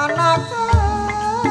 Anakku.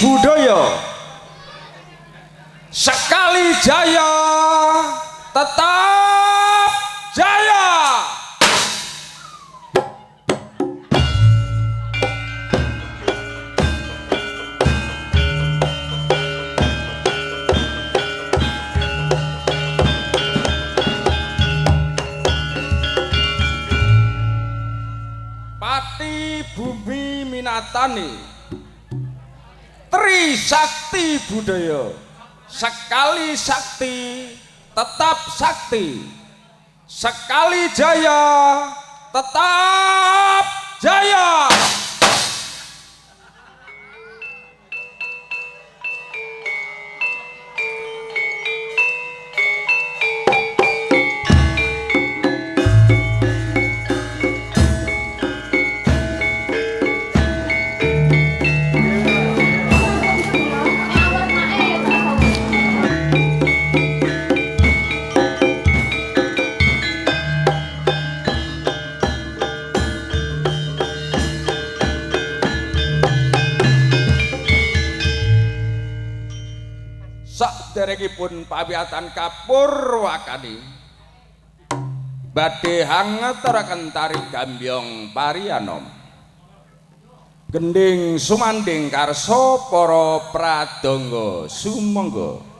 Budaya sekali jaya tetap jaya. Pati bumi minatani Trisakti budaya, sekali sakti tetap sakti, sekali jaya tetap jaya. Saderengipun pawiyatan kapurwakani badhe hangaturaken tari gambyong parianom gendhing sumandhing karsa para pradangga sumangga.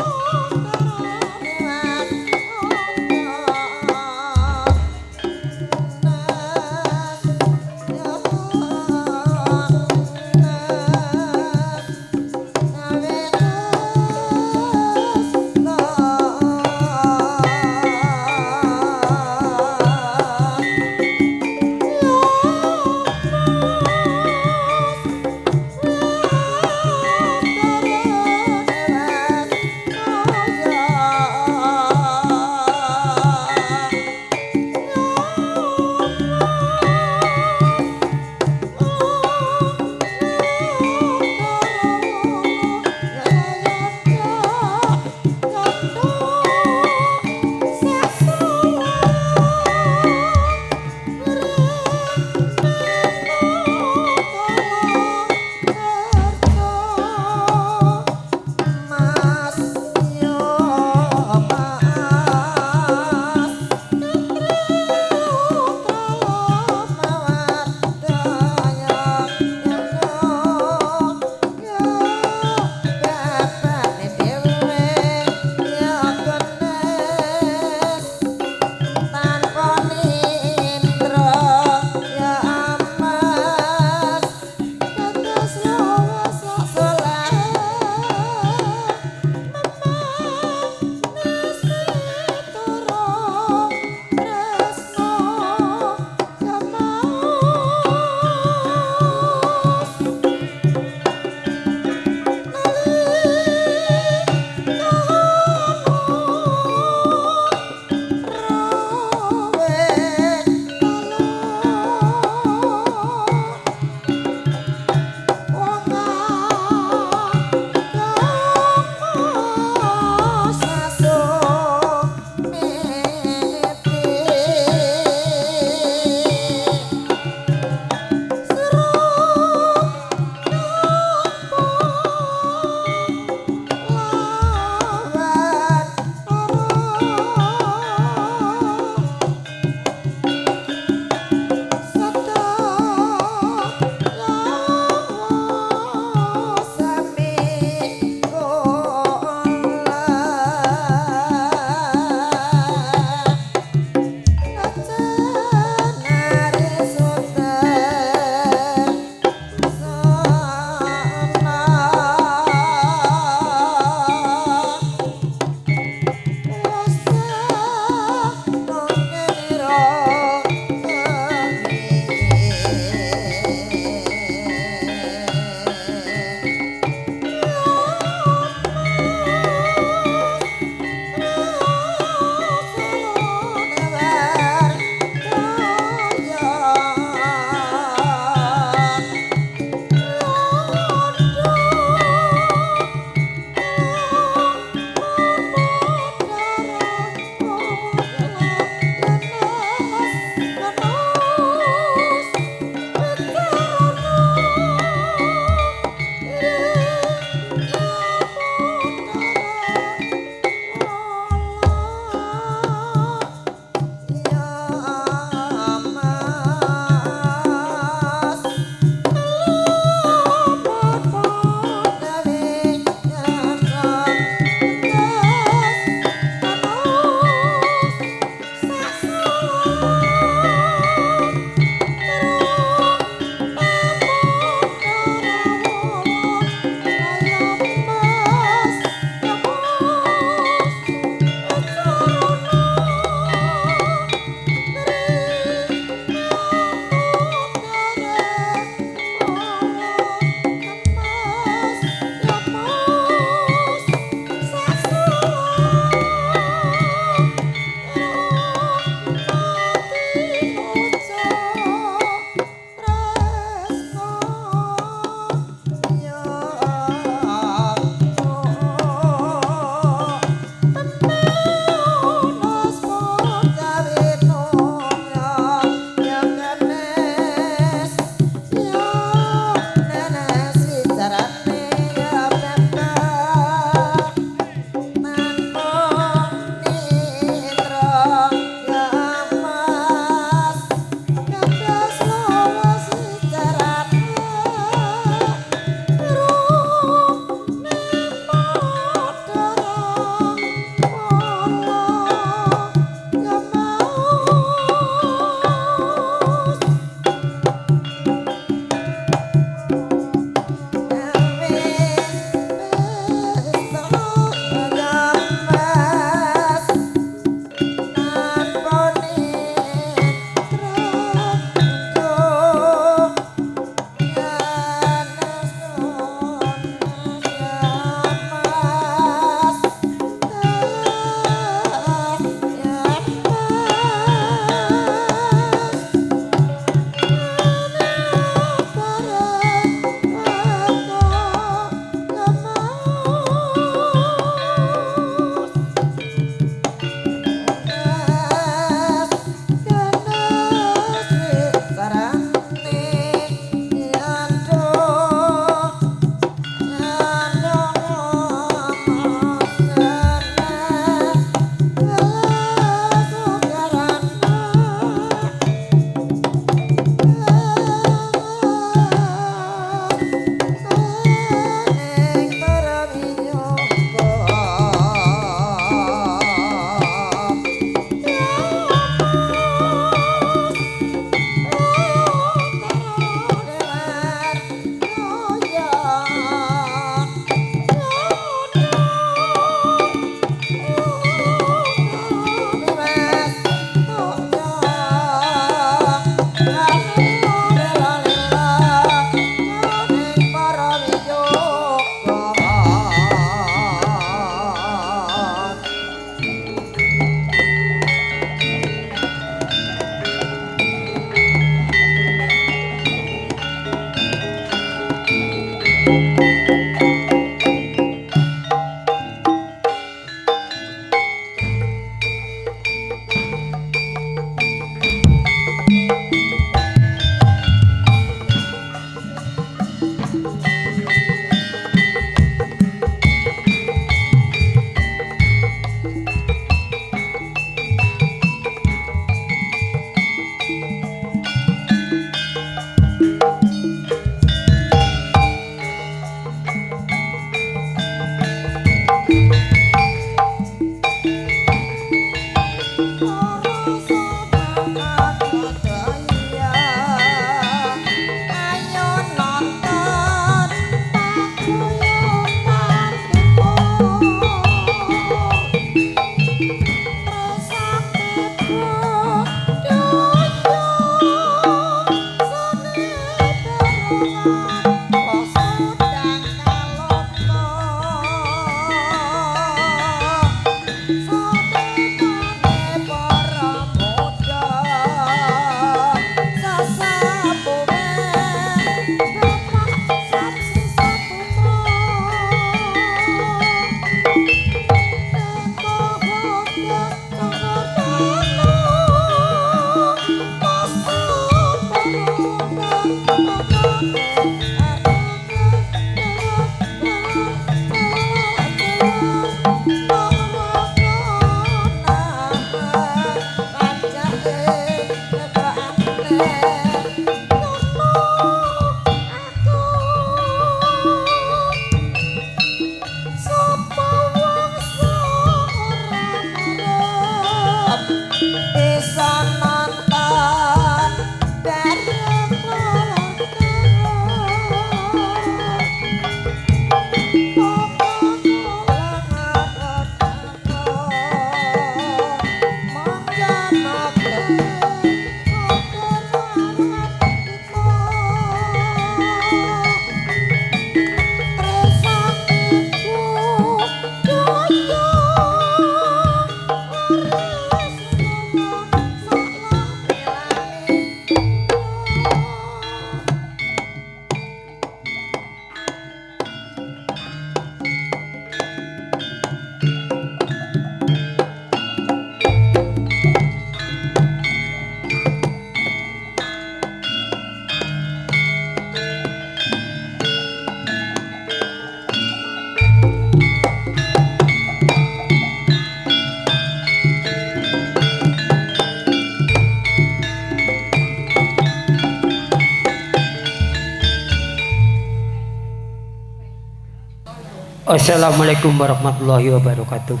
Assalamualaikum warahmatullahi wabarakatuh.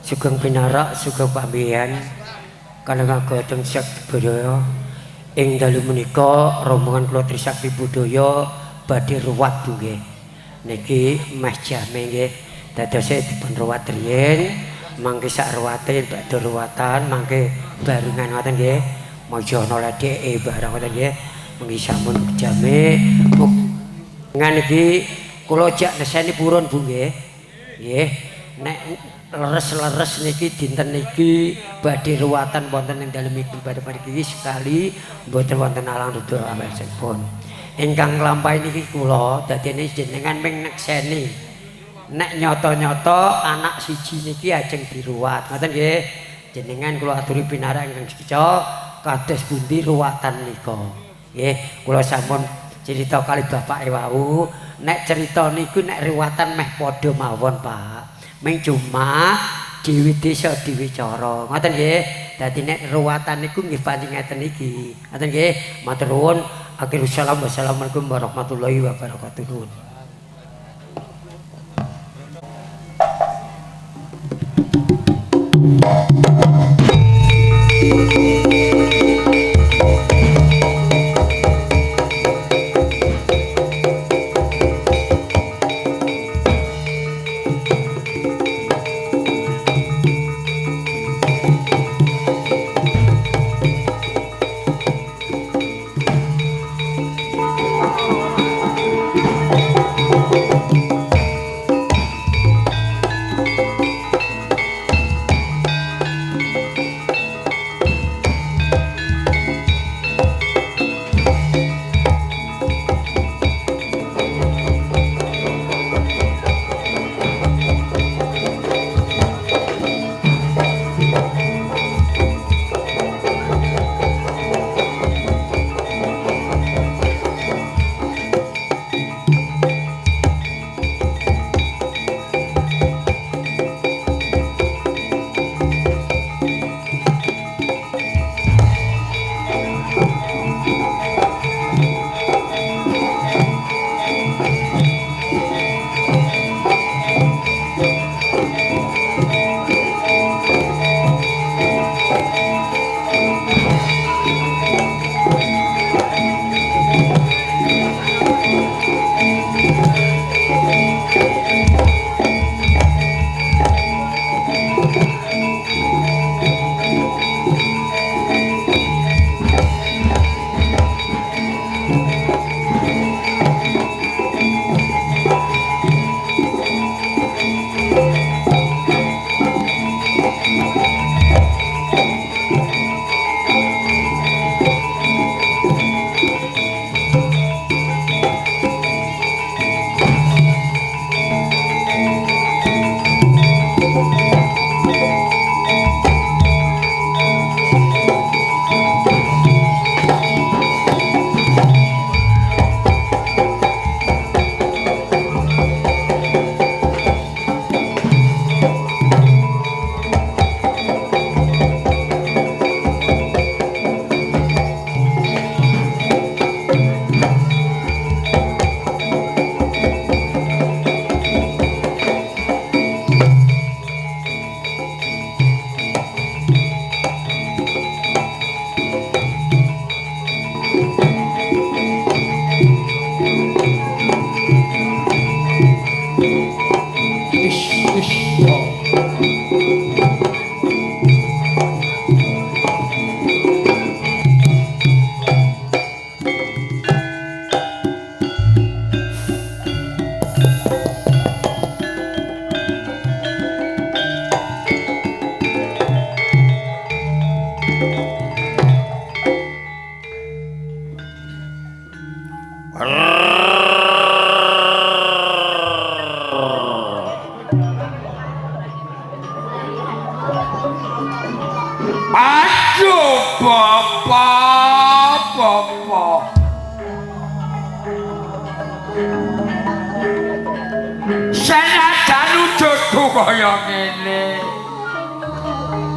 Sugeng pinarak, sugeng pambihan kalengagateng Sakti Budaya. Ing dalu menika rombongan kula Trisakti Budaya badhe ruwat Bu nggih. Niki meh jame nggih. Dadose dipun ruwat riyin, mangke sak ruwate badhe ruwatan, mangke barengan ngoten nggih. Maja ana ledeke barang ngoten nggih. Mangke sampun jame ngan iki kula jak neseni purun Bu nggih. Nggih, nek leres-leres niki dinten niki badhe ruwatan wonten ing dalem ibu badhe iki sekali mboten wonten alang rudha awasipun. Ingkang nglampahi niki kula dadene jenengan ming nekseni. Nek nyata-nyata anak siji niki ajeng diruwat. Ngoten nggih. Jenengan kula aturi pinarak ingkang sekeca kados pundi ruwatan nika. Nggih, kula sampun cerita kali bapake wau. Nek cerita niku nek riwatan meh padha mawon Pak. Ming cuma dhewe desa dhewe cara. Ngoten nggih. Dadi nek ruwatan niku nggih pancen ngeten iki. Ngoten nggih. Matur nuwun. Akhirul salam. Wassalamualaikum warahmatullahi wabarakatuh. Aduh, bapak, bapak. Senajan wujudku kaya ngene,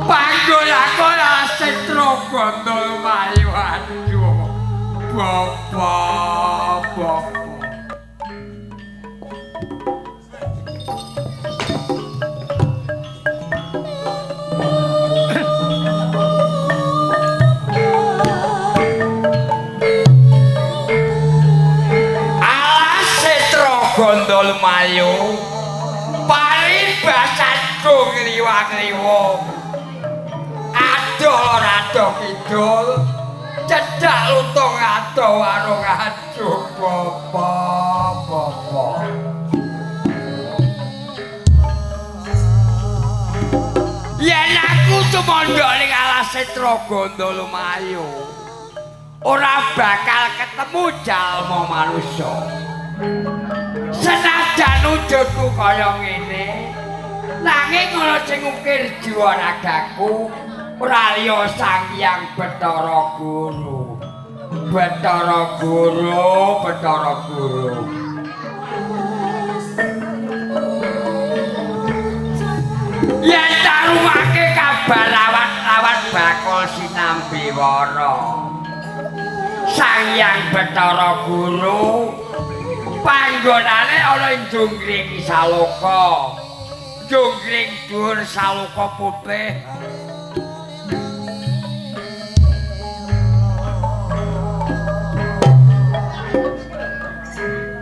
panggul aku ora setra gondol mayu. Aduh, bapak, bapak. Gondol mayu paribasanku ngliwa-ngliwa, adoh ora adoh kidul, cedhak lutung adoh warung. Aduh, bapak, bapak. Yen aku tumandha ning alas Setra Gondol Mayu, ora bakal ketemu jalma manusa. Senajan wujudku kaya ngene, nanging ana sing ngukir jiwa ragaku, ora liya Sang Hyang Bathara Guru. Bathara Guru, Bathara Guru. Yen tarungake kabar lawat-lawat bakal sinambi wara. Sang Hyang Bathara Guru panggonane ana ing Jonggring Saloka. Jonggring dhuwur Saloka putih.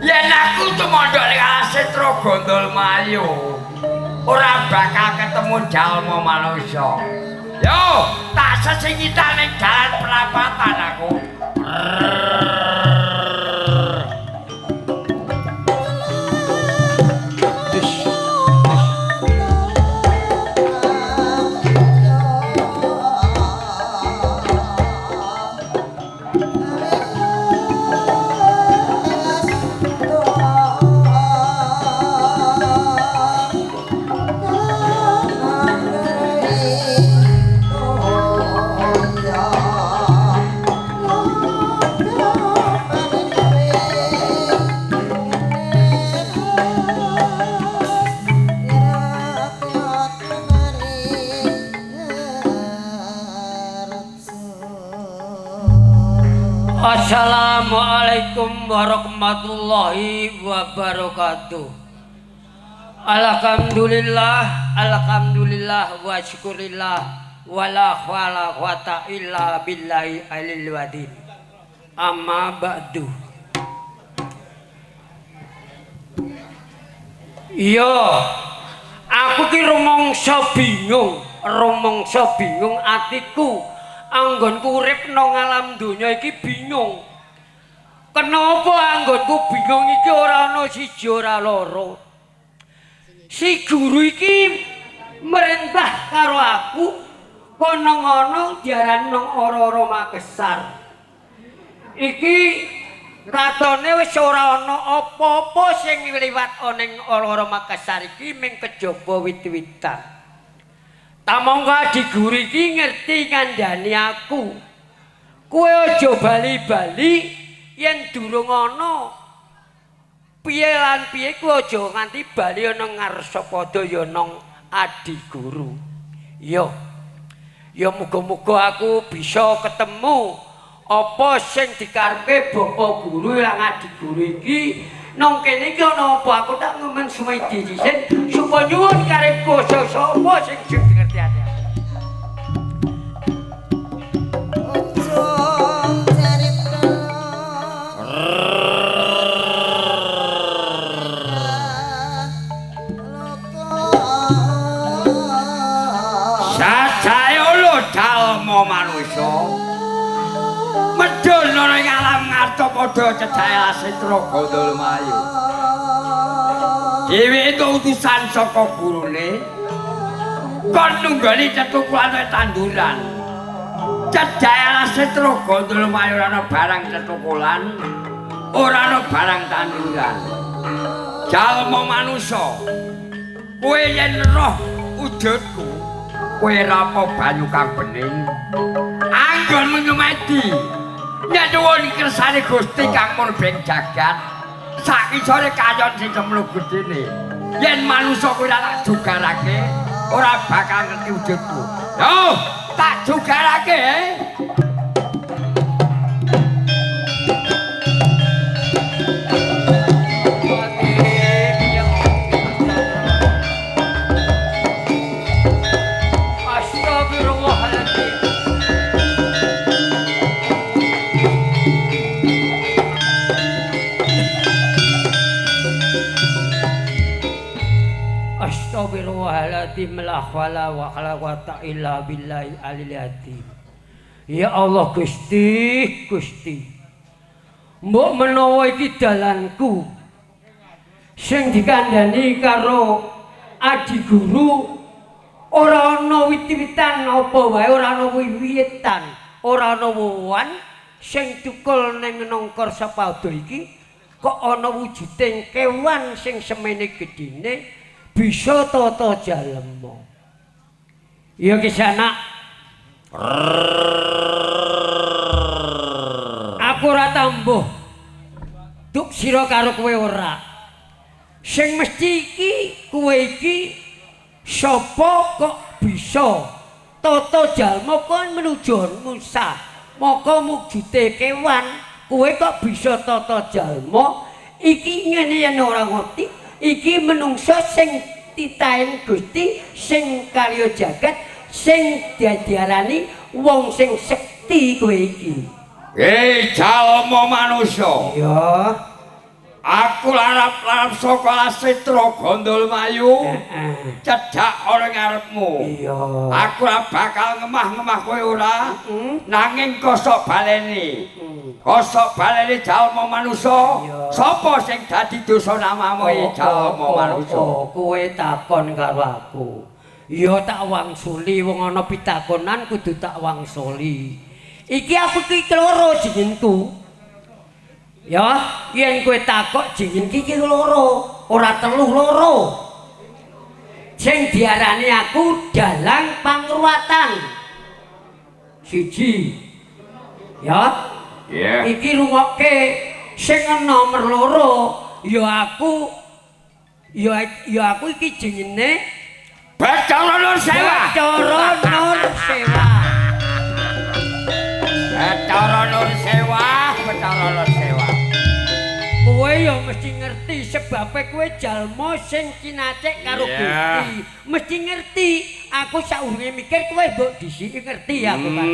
Yen aku tumandha ning alas Setra Gondol Mayu, ora bakal ketemu jalma manusa. Yo, tak sesingitan ning dalan perapatan aku. Assalamualaikum warahmatullahi wabarakatuh. Alhamdulillah, alhamdulillah wa syukurillah wala hawla quwata illa billahi alil wadin. Amma ba'du. Iya, aku ki rumangsa bingung atiku. Anggonku urip nang alam donya iki bingung. Kenapa anggonku bingung iki ora ana siji ora loro. Si guru iki merintah karo aku kono ngono diarani nang ora-ora Makesar. Iki katone wis ora ana apa-apa sing liwat ning ora-ora Makesar iki ming kejaba wit-witan. Tamangka adi guru iki ngerti ngandani aku. Kowe aja bali-bali yen durung ana piye lan piye kowe aja nganti bali ana Ngarsapada ya nang adi guru. Iya. Ya muga-muga aku bisa ketemu apa sing dikarepe bapak guru lan adi guru iki. Nang kene iki ana apa aku tak ngemen sumedi sisen supaya nyuwun karepku sapa sing ngerti ati. Sajaya lho jalma manusa. Medhun ana ing alam ngarcapada cedhake Setra Gondol Mayu. Dheweke entuk utusan saka gurune kon nunggoni cetukulane tanduran. Cedhake Setra Gondol Mayu ora ana barang cetukulan, ora ana barang tanduran. Jalma manusa, kowe yen roh wujudku, Kowe rapa banyu kang bening. Anggonmu nyumadi. Nyuwun kersane Gusti kang murbeng jagat. Sakisore kayon sing semluh gedene. Yen manusa kuwi ora tak jugarake, ora bakal ngerti wujudku. Yo, tak jugarake. Astagfirullahaladzim. Astagfirullahaladzim, la hawla wa la quwata illa billahi alil azim. Ya Allah Gusti, Gusti. Mbok menawa iki dalanku sing dikandhani karo adi guru ora ana wit-witan apa wae, ora ana wiwitan, ora ana wowan sing tukul ning nongkor sapada iki kok ana wujuding kewan sing semene gedine bisa tata jalma. Ya Kisana, aku ora tambuh duk sira karo kowe ora. Sing mesti iki kowe iki sapa kok bisa tata jalma kon menuju Musa. Maka wujude kewan kowe kok bisa tata jalma iki ngene yen ora ngerti. Iki menungso sing titahen Gusti sing karya jagat sing diarani wong sing sekti kowe iki. Jalma manusa. Iya. Aku larap-larap saka Setra Gandolmayu. Cedhak ana ngarepmu. Iya. Aku ora bakal ngemah-ngemah kowe ora. Nanging kosok baleni. Kosok baleni jalma manusa. Sapa sing dadi dosa namamu jalma manusa? Kowe takon karo aku. Ya tak wangsuli, wong ana pitakonan kudu tak wangsuli. Iki aku ki loro jenginku. Ya, yen kowe takok jengin iki loro, ora telu loro. Sing diarani aku dalang pangruwatan. Siji. Ya. Yeah. Iki rungokke sing nomor loro ya aku ya aku iki jengine Bathara Nur Sewa. Bathara Nur Sewa. Bathara Nur Sewa, Bathara Nur Sewa. Kowe ya mesti ngerti sebabe kowe jalma sing kinacek karo Gusti. Mesti ngerti. Aku saurunge mikir kowe mbok dhisiki ngerti aku kan.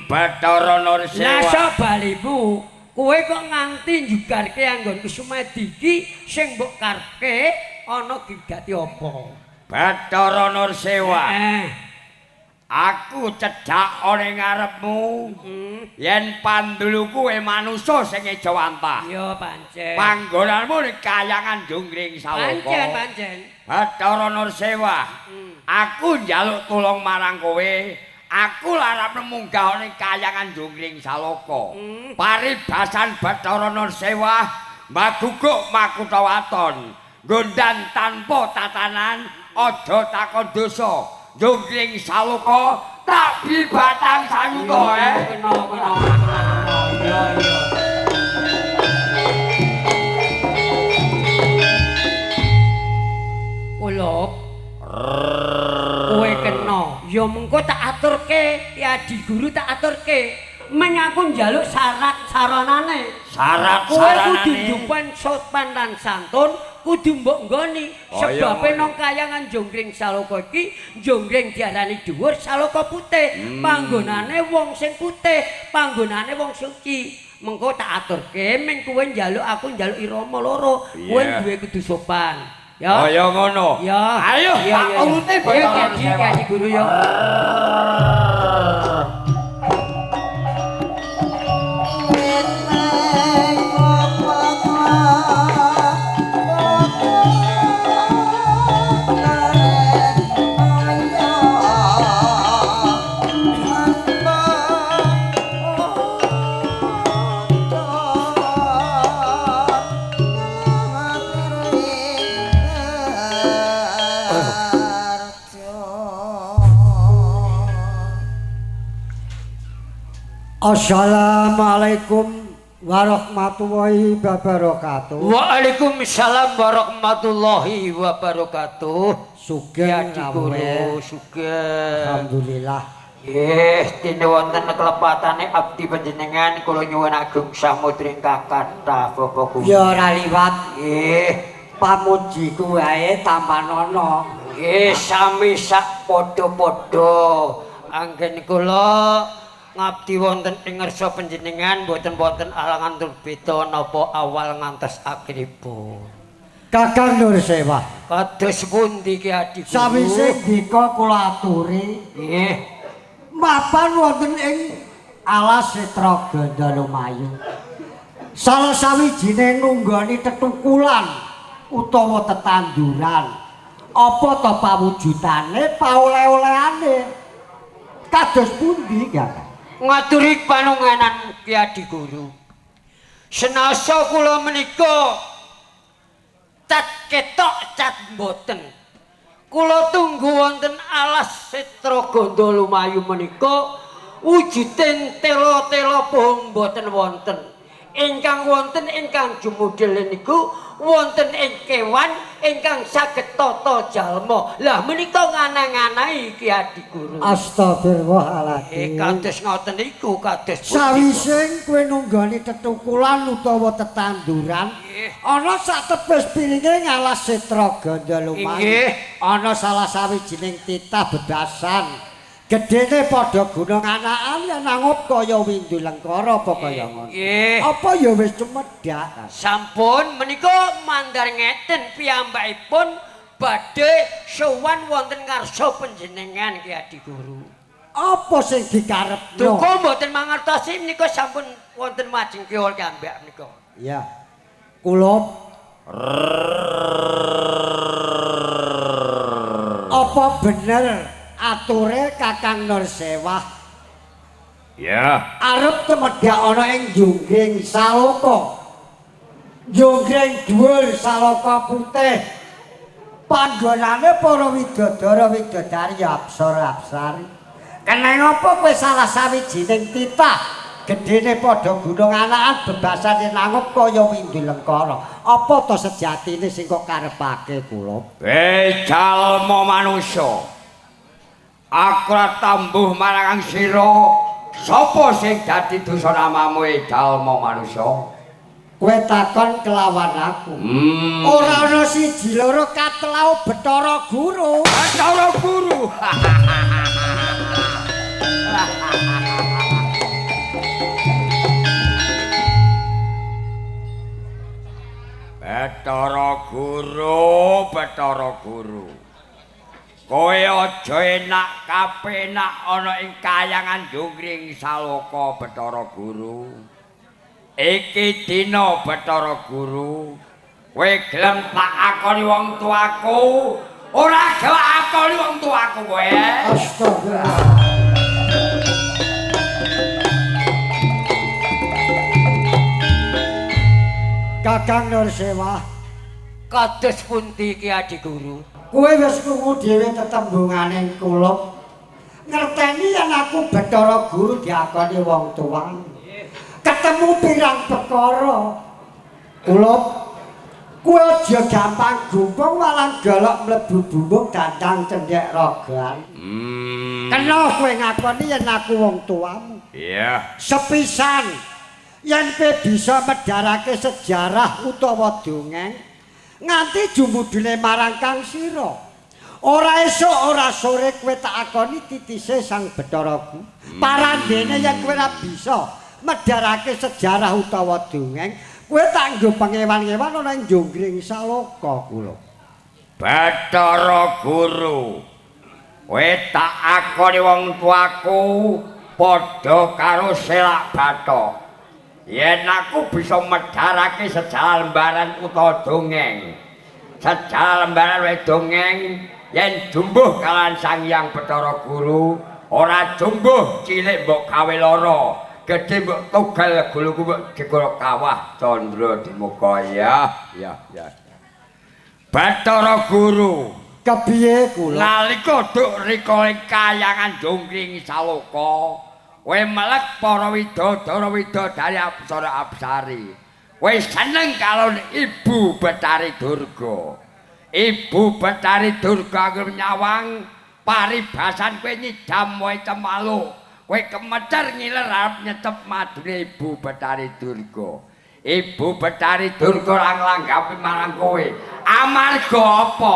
Bathara Nur Sewa. Lah sok balimu, kowe kok nganti njugarke anggonku sumadi iki sing mbok karepke ana gigati apa? Bathara Nur Sewa. Aku cedhak ana ngarepmu. Yen panduluku kowe manusa sing ejawantah. Iya pancen. Panggonanmu ning kayangan Jonggring Saloka. Pancen, pancen. Bathara Nur Sewa. Aku njaluk tulung marang kowe. Aku larap munggah ning kayangan Jonggring Saloka. Paribasan Bathara Nur Sewa maguguk makutha waton. Gondan tanpa tatanan aja takon dosa. Jonggring Saloka tak bibatang sayuta. Kena kena. Iya iya. Uluk. Kowe kena. Ya mengko tak aturke, ya di guru tak aturke. Men aku njaluk syarat saranane. Syarat kowe saranane. Kudu ndupan sopan lan santun, kudu mbok nggoni. Sebabe nang kayangan Jonggring Saloka iki, Jonggring diarani dhuwur, Saloka putih. Panggonane wong sing putih, panggonane wong suci. Mengko tak aturke, men kowe njaluk aku njaluk irama loro. Kowe duwe kudu sopan. Ya. Kaya ngono. Ya. Ayo, tak urute Bathara. Ayo guru ya. Assalamualaikum warahmatullahi wabarakatuh. Waalaikumsalam warahmatullahi wabarakatuh. Sugeng rawuh, sugeng. Alhamdulillah. Nggih, dene wonten kelepatane abdi panjenengan kula nyuwun agung samudra ingkang kathah Bapak Guru. Ya ora liwat. Nggih, pamujiku wae tampanono. Nggih, sami sak padha-padha. Anggen kula ngabdi wonten ing ngarsa panjenengan mboten wonten alangan tur beda napa awal ngantos akhiripun. Kakang Nur Sewah. Kados pundi Ki Adi Guru? Sawise ndika kula aturi, nggih, mapan wonten ing alas Setra Gandha Lumayu. Salah sawijine nunggoni tetukulan utawa tetanduran. Apa to pawujudane, paoleh-olehane? Kados pundi, Kakang? Ngaturi panunganan Ki Adi Guru. Senasa kula menika cat ketok cat mboten. Kula tunggu wonten alas Setra Gandha Lumayu menika wujuding tela-tela pohong mboten wonten. Ingkang wonten ingkang jumudel niku wonten ing kewan ingkang saged tata jalma. Lah menika nganang-anai Ki Adi Guru. Astagfirullahaladzim. Kados ngoten niku kados sawise kowe nunggoni tetukulan utawa tetanduran ana sak tepis piringe ngalas Setra Gandha Lumayu. Ana salah sawijining titah bebasan. Gedene padha gunung anakan yen nangup kaya windu lengkara apa kaya ngono. Apa ya wis cemedhak? Sampun menika mandar ngeten piyambakipun badhe sowan wonten ngarsa panjenengan Ki Adi Guru. Apa sing dikarepno? Duka mboten mangertosi menika sampun wonten majeng kiwa piyambak menika. Iya. Kula apa bener ature Kakang Nur Sewah? Ya. Arep tumedhak ana ing Jonggring Saloka. Jonggring dhuwur Saloka putih. Panggonane para widodara widodari apsara-apsari. Keneng apa kowe salah sawijining titah gedene padha gunung anakan bebasane nangup kaya windu lengkara. Apa to sejatine sing kok karepake kula? Jalma manungsa. Aku ora tambuh marang sira. Sapa sing dadi dosa namamu jalma manusa? Kowe takon kelawan aku. Ora ana siji loro katelau Bathara Guru. Bathara Guru. Bathara Guru, Bathara Guru. Kowe aja enak kapenak ana ing kayangan Jonggring Saloka Bathara Guru. Iki dina Bathara Guru, kowe gelem tak akoni wong tuaku, ora gelem akoni wong tuaku kowe. Astagfirullah. Kakang Nur Sewah, kados pundi Ki Adi Guru? Kowe wis krungu dhewe tetembungane kula. Ngerteni yen aku Bathara Guru diakoni wong tuwa. Ketemu pirang perkara. Kula kowe aja gampang gumpung walang galak mlebu bumbung dandang cendhek rogan. Kena kowe ngakoni yen aku wong tuamu. Iya. Sepisan yen kowe bisa medharake sejarah utawa dongeng nganti jumudune marang kang sira. Ora esuk ora sore kowe tak akoni titise Sang Bathara Guru. Parandene yen kowe ora bisa medharake sejarah utawa dongeng, kowe tak nggo pangewan-ewan ana ing Jonggring Saloka kula. Bathara Guru, kowe tak akoni wong tuaku padha karo selak bathok. Yen aku bisa medharake sejarah lembaran utawa dongeng. Sejarah lembaran wae dongeng yen jumbuh kalawan Sang Hyang Bathara Guru, ora jumbuh cilik mbok gawe lara, gedhe mbok tugel guluku mbok dikara kawah candra dimuka. Ya, ya, ya. Bathara Guru, kepiye kula? Nalika duk rika ing kayangan Jonggring Saloka, Kowe melek para widodara widodari apsara apsari. Kowe seneng karo Ibu Betari Durga. Ibu Betari Durga anggere nyawang paribasan kowe nyidam wae cemalu. Kowe kemecer ngiler arep nyecep madune Ibu Betari Durga. Ibu Betari Durga ora nglanggapi marang kowe. Amarga apa?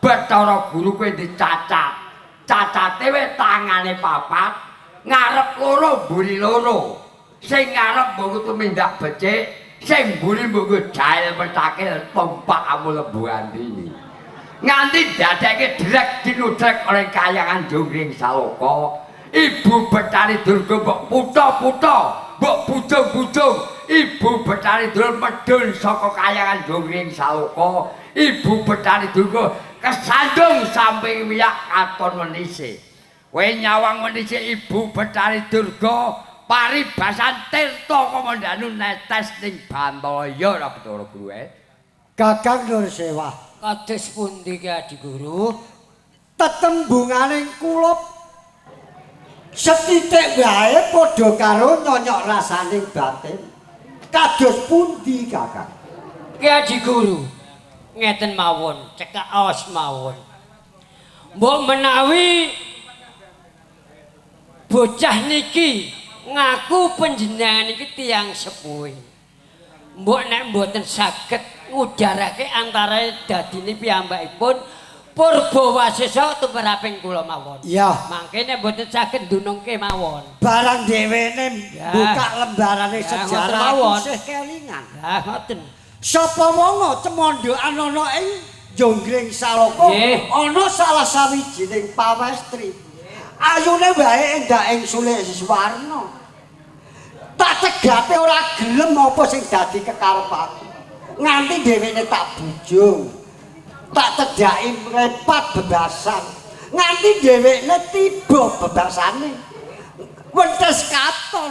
Betara Guru kowe dicacat. Cacate we tangane papat, ngarep loro mburi loro. Sing ngarep mbok tumindak becik, sing mburi mbok jail metakil tumpak amu lembu andini. Nganti dadekke drek dinudrek oleh kayangan Jonggring Saloka. Ibu Betari Durga mbok puta-puta, mbok bujung-bujung. Ibu Betari Durga medhun saka kayangan Jonggring Saloka. Ibu Betari Durga kesandung samping wiyak katon wenise. Kowe nyawang wenise Ibu Betari Durga paribasan tirta kamandanu netes ning Bantaya ora Betara Guru. Kakang Nursewa. Kados pundi Ki Adi Guru? Tetembunganing kula sethithik wae padha karo nyonyok rasaning batin. Kados pundi Kakang? Ki Adi Guru, ngeten mawon, cekak aos mawon. Mbok menawi bocah niki ngaku panjenengan niki tiyang sepuh. Mbok nek mboten saged ngudarake antara dadine piyambakipun Purbawasesa tumraping kula mawon. Iya. Mangke nek mboten saged ndunungke mawon. Barang dhewene buka lembarane sejarah isih kelingan. Ya ngoten. Sapa wonga cemondokan ana ing Jonggring Saloka ana salah sawijining pawestri. Ayune wae endak ing Sulik Siswarna. Tak cegate ora gelem apa sing dadi kekarepake. Nganti dhewene tak bujung. Tak cedhaki mrepat bebasan. Nganti dhewene tiba bebasane. Wentes katon.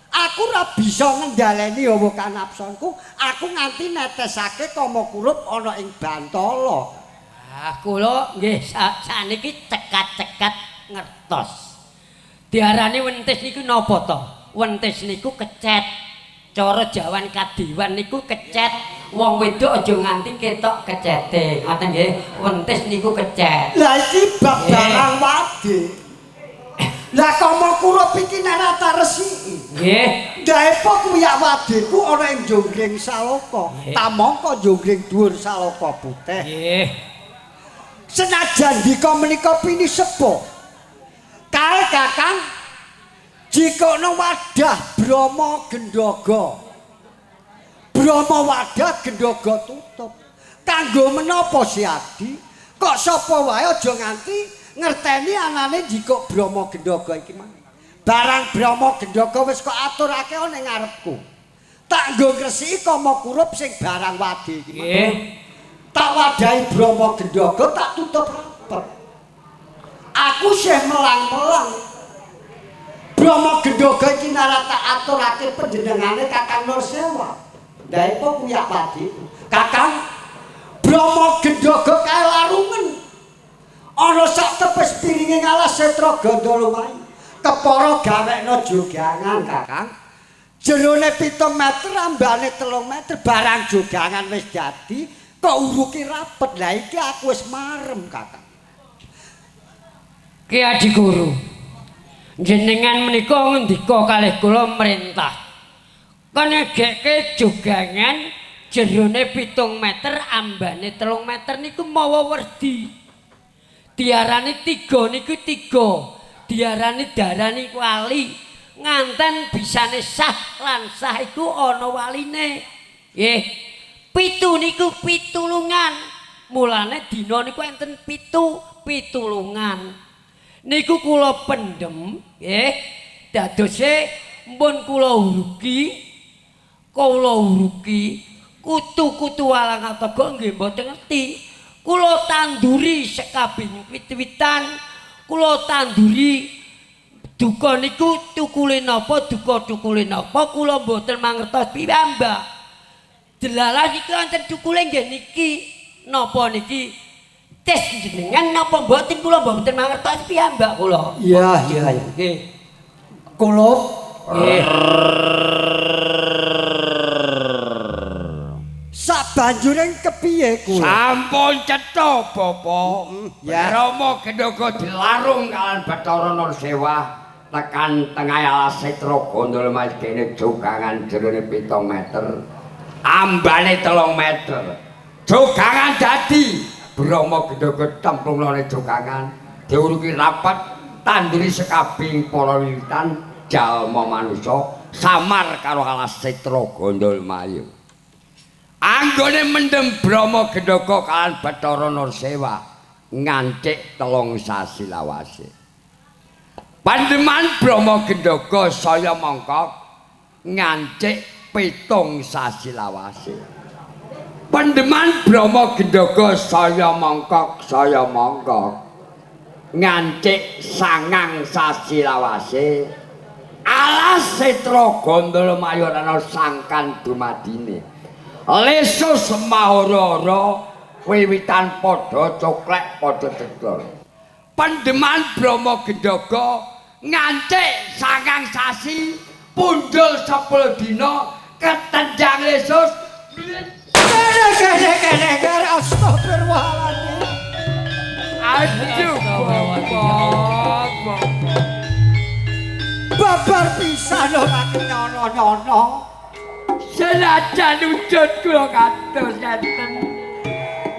Aku ora bisa ngendhaleni hawa kanapsonku. Aku nganti netesake kama kulup ana ing Bantala. Ah, kula nggih sakniki cekat-cekat ngertos. Diarani wentis niku napa to? Wentis niku kecet. Cara Jawan kadiwan niku kecet. Wong wedok aja nganti ketok kecete. Ngoten nggih, wentis niku kecet. Lah iki bab barang wade. Lah kama kulup iki nek ora tak resiki. Nggih. Ndaepo kuwi wadeku ana ing Jonggring Saloka. Tamangka Jonggring dhuwur Saloka putih. Nggih. Senajan dika menika pinisepuh. Kae Kakang jikokno wadah Brahma Gendaga. Brahma wadah Gendaga tutup. Kanggo menapa si Adi? Kok sapa wae aja nganti ngerteni anane jikok Brahma Gendaga iki mang. Barang Brahma Gendaga wis kok aturake ana ing ngarepku. Tak nggo ngresiki kama kurup sing barang wade iki. Nggih. Tak wadahi Brahma Gendaga tak tutup rapet. Aku sih melang-melang. Brahma Gendaga iki nara tak aturake panjenengane Kakang Nursewa. Ndaepo kuyak padi. Kakang Brahma Gendaga kae larungen. Ana sak tepes piringe ngalas Setra Gandalumai. Kepara gawekno jogangan Kakang. Jerone 7 meter ambane 3 meter barang jogangan wis dadi kok uruki rapet. Lah iki aku wis marem Kakang. Ki Adi Guru, jenengan menika ngendika kalih kula merintah. Kon ngegekke jogangan jerone 7 meter ambane 3 meter niku mawa werdi. Diarani 3 niku 3, diarani darani wali. Nganten bisane sah lan sah iku ana waline. Nggih. 7 niku pitulungan. Mulane dina niku enten 7 pitulungan. Niku kula pendem nggih, dadose mpun kula uruki kutu-kutu walang ataga nggih mboten ngerti. Kula tanduri sekabeh wit-witan, kula tanduri duka niku tukule napa, duka tukule napa kula mboten mangertos piyambak. Delalah niku wonten tukule nggih niki napa niki tes jenengan napa mboten kula mboten mangertos piyambak kula. Iya, iya, iya. Nggih. Kulup. Nggih. Sabanjure kepiye kulup? Sampun cetha, Bapak. Ya. Brahma Gendhoga dilarung kalian Bathara Narsewa tekan tengah alas Setra Gondol Mas kene jogangan jerone 7 meter. Ambane 3 meter. Jogangan dadi Brahma Gendhoga cemplungne jogangan diuruki rapat tanduri sekabing para wiwitan jalma manusa samar karo alas Setra Gondol Mayu. Anggone mendem Brahma Gendhoga kalian Bathara Narsewa ngancik 3 sasi lawase. Pandeman Brahma Gendhoga saya mongkok ngancik 7 sasi lawase. Pandeman Brahma Gendhoga saya mongkok ngancik 9 sasi lawase. Alas Setra Gondol Mayu ana sangkan dumadine. Lesus mahara-hara wiwitan padha coklek padha cedol. Pandeman Brahma Gendhoga ngancik 9 sasi pundhul 10 dina ketendang lesus. Kene kene kene kene astagfirullahaladzim. Aduh bapak. Babar pisan ora kenyono-nyono. Senajan wujud kula kados ngeten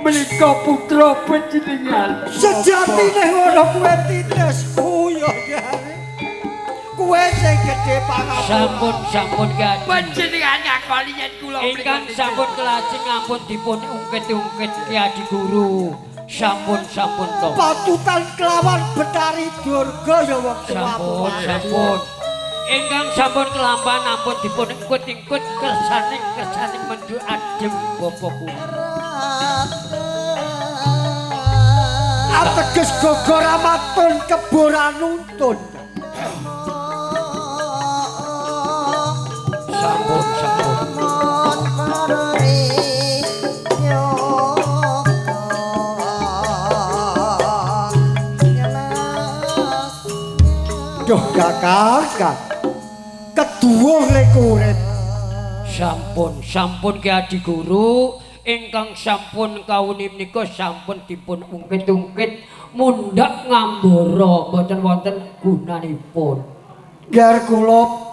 menika putra panjenengan. Sejatine ngono kuwe titisku ya jare. Kuwe sing gedhe pangapura. Sampun sampun Ki. Panjenengan ngakoni yen kula ingkang sampun kelajeng ampun dipun ungkit-ungkit Ki Adi Guru. Sampun sampun to. Patutan kelawan Betari Durga ya wong tuwa. Sampun sampun. Ingkang sampun kelampahan ampun dipun ingkut-ingkut kersaning kersaning mendhu adem Bapak kula. Ateges gogor amatun keboran nuntun. Sampun sampun. Duh kakak. Keduwung lek urip. Sampun sampun Ki Adi Guru ingkang sampun kawuni menika sampun dipun ungkit-ungkit mundhak ngambara mboten wonten gunanipun. Ger kulup.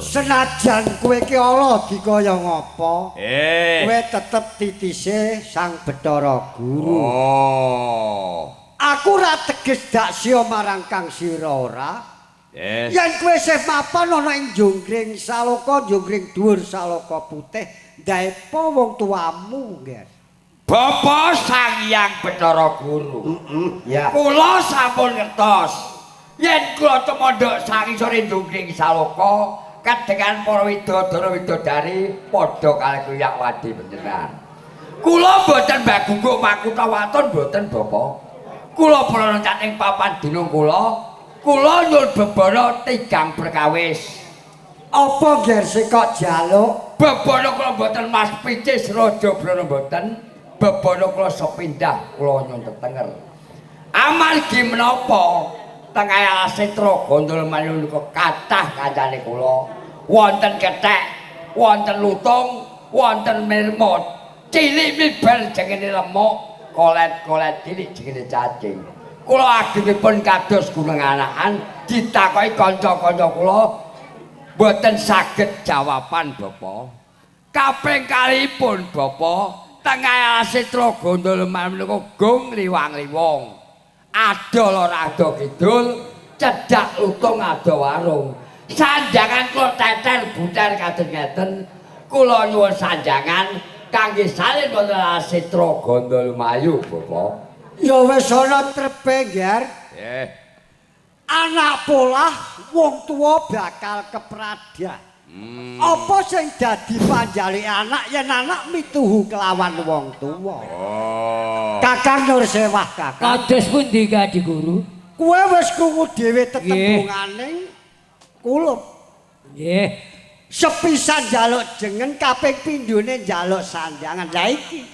Senajan kowe ki ala dikaya ngapa, kowe tetep titise Sang Bathara Guru. Oh. Aku ora teges daksya marang kang sira ora. Yes. Yen kowe isih mapan ana ing Jonggring Saloka, Jonggring dhuwur Saloka Putih, ndaepa wong tuamu, Nger. Bapak Sang Hyang Bathara Guru. Ya. Kula sampun ngertos. Yen kula tumandhak sangisore Jonggring Saloka, kadengan para widodara widodari padha kalih kuyak wadi panjenengan. Kula mboten bagungguk makutha waton mboten, Bapak. Kula para loncat ing papan dunung kula, kula nyuwun bebana tigang perkawis. Apa nger sing kok jaluk? Bebana kula mboten Mas Picis Raja Brana mboten. Bebana kula sepindah kula nyuwun tetenger. Amargi menapa tengah alas Setra Gondol Mayu nika kathah kancane kula. Wonten kethek, wonten lutung, wonten mirmut. Cilik miber jengene lemuk. Kolet-kolet cilik jenenge cacing. Kula agengipun kados gunung anakan ditakoki kanca-kanca kula mboten saged jawaban, Bapak. Kaping kalihipun, Bapak, tengah alas Setra Gondol menika gong liwang-liwung. Ado lor ado kidul, cedhak lutung ado warung. Sanjangan kula teter buter kados ngeten. Kula nyuwun sanjangan kangge salin wonten alas Setra Gondol Mayu, Bapak. Ya wis ana trepe, Nger. Nggih. Anak polah wong tuwa bakal kepradah. Apa sing dadi panjalik anak yen anak mituhu kelawan wong tuwa? Oh. Kakang Nursewah, Kakang. Kados pundi Ki Adi Guru? Kowe wis krungu dhewe tetembungane kulup. Nggih. Sepisan njaluk jengen kaping pindhone njaluk sandangan. Lah iki.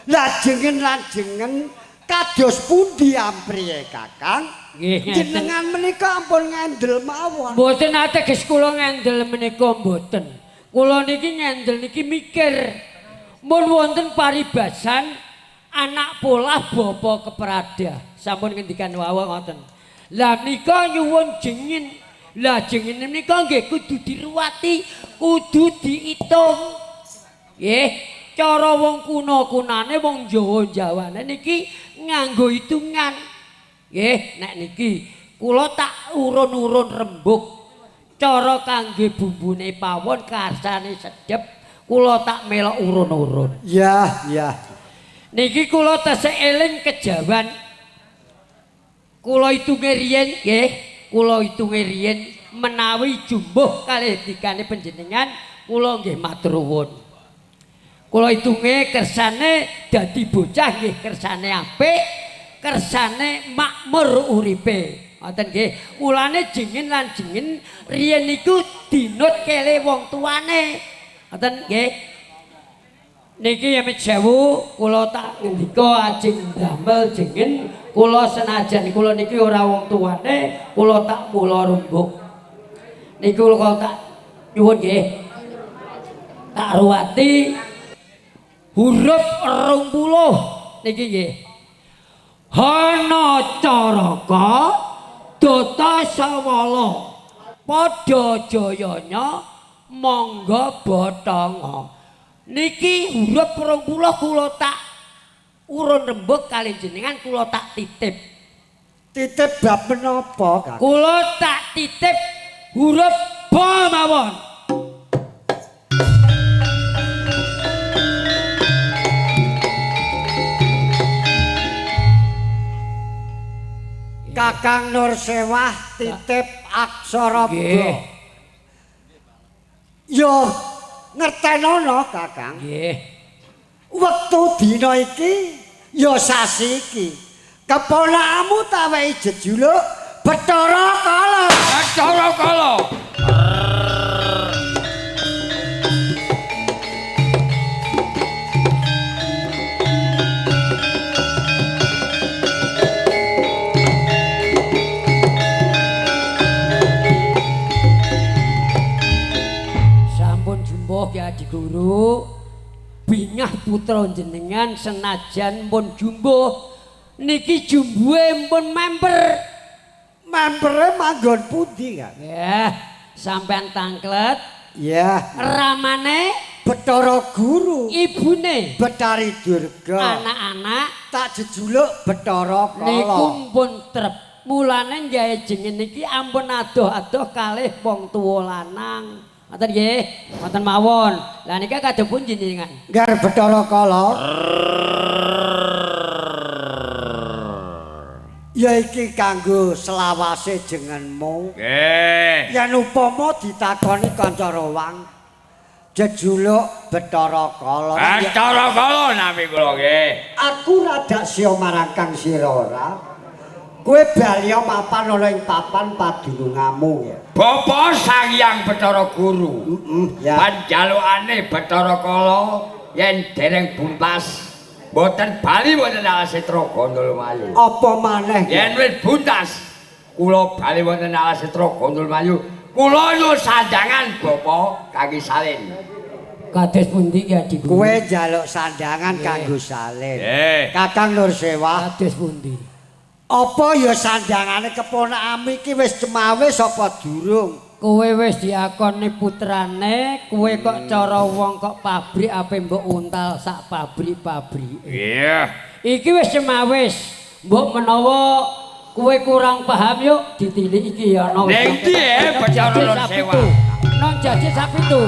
Lah jengen lan jengen Kados pundi ampriye Kakang? Nggih, jenengan menika ampun ngendel mawon. Mboten ateges kula ngendel menika mboten. Kula niki ngendel niki mikir. Mun wonten paribasan anak polah bapa keprada. Sampun ngendikan wau ngoten. Lah nika nyuwun jengin. Lah jengin menika nggih kudu diruwati, kudu diitung. Nggih, cara wong kuna-kunane wong Jawa-Jawane niki nganggo hitungan. Nggih, nek niki kula tak urun-urun rembug. Cara kangge bumbune pawon karsane sedhep, kula tak melok urun-urun. Ya, ya. Niki kula tesih eling kejawan. Kula hitunge riyen nggih, kula hitunge riyen menawi jumbuh kalih dikane panjenengan, kula nggih matur nuwun. Kula hitunge kersane dadi bocah nggih kersane apik, kersane makmur uripe. Ngoten nggih. Mulane jengin lan jengin riyen niku dinut kele wong tuane. Ngoten nggih. Niki amit sewu kula tak ngendika ajeng damel jengin kula senajan kula niki ora wong tuane, kula tak mula rembug. Niku kula tak nyuwun nggih. Tak ruwati huruf 20 niki nggih. Hana caraka data sawala padha jayanya mangga bathanga. Niki huruf 20 kula tak urun rembug kalih jenengan kula tak titip. Titip bab menapa, Kang? Kula tak titip huruf ba mawon. Kakang Nur Sewah titip aksara ba. Yo ngertenono Kakang. Nggih. Wektu dina iki ya sasi iki. Keponakanmu tak wehi jejuluk Bathara Kala. Bathara Kala. Ki Adi Guru bingah putra jenengan senajan pun jumbuh niki jumbuhe pun memper. Mempere manggon pundi, Kang? Ya, sampean tangklet. Ya. Ramane Bathara Guru, ibune Bathari Durga, anak-anak tak jejuluk Bathara Kala. Niku pun trep. Mulane gawe jeneng niki ampun adoh-adoh kalih wong tuwa lanang. Ngoten nggih, ngoten mawon. Lah niki kadhepun jenengan. Ngger Bathara Kala. Ya iki kanggo selawase jenengmu. Nggih. Yen upama ditakoni kanca rowang jejuluk Bathara Kala. Bathara Kala nami kula nggih. Aku rada siya marang Kang sira ora. Kowe bali mapan ana ing papan padunungamu ya. Bapa Sang Hyang Bathara Guru. Heeh, ya. Panjalukane Bathara Kala yen dereng buntas mboten bali wonten alase Traga Ndulmayu. Apa maneh? Yen wis buntas kula bali wonten alase Traga Ndulmayu, kula nyuwun sandangan bapa kangge salin. Kados pundi ki Adi Guru? Kowe njaluk sandangan kanggo salin. Kakang Nur Sewah, kados pundi? Apa ya sandangane keponakanmu iki wis cemawis apa durung? Kowe wis diakoni putrane, kowe kok cara wong kok pabrik ape mbok untal sak pabrik-pabrike. Iya. Iki wis cemawis. Mbok menawa kowe kurang paham yuk ditilik iki ya ana. Ning ndi Bathara Nur Sewah? Nang jaje sapitu.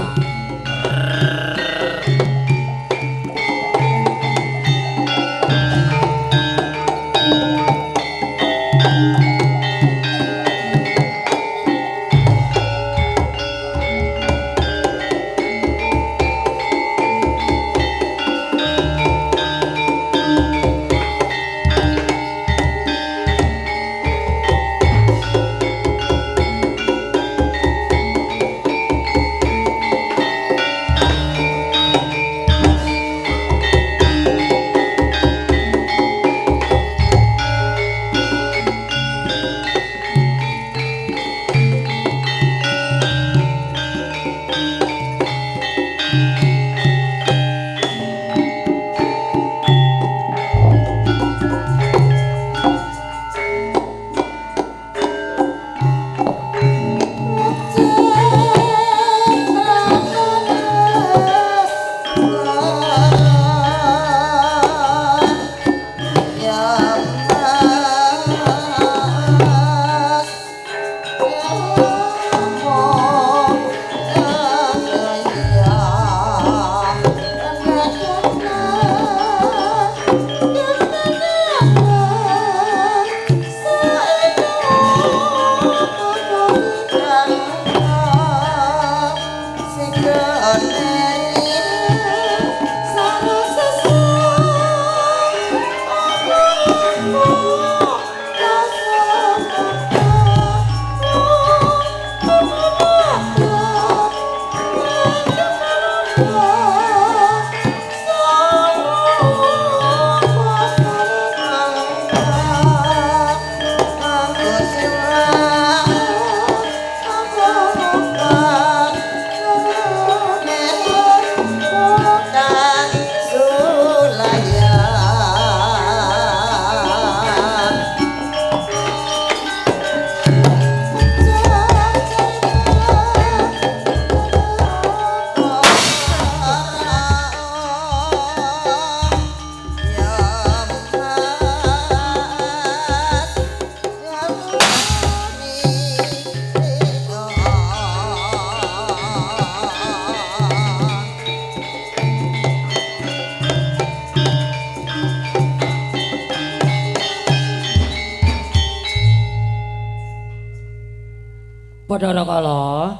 Bathara Kala.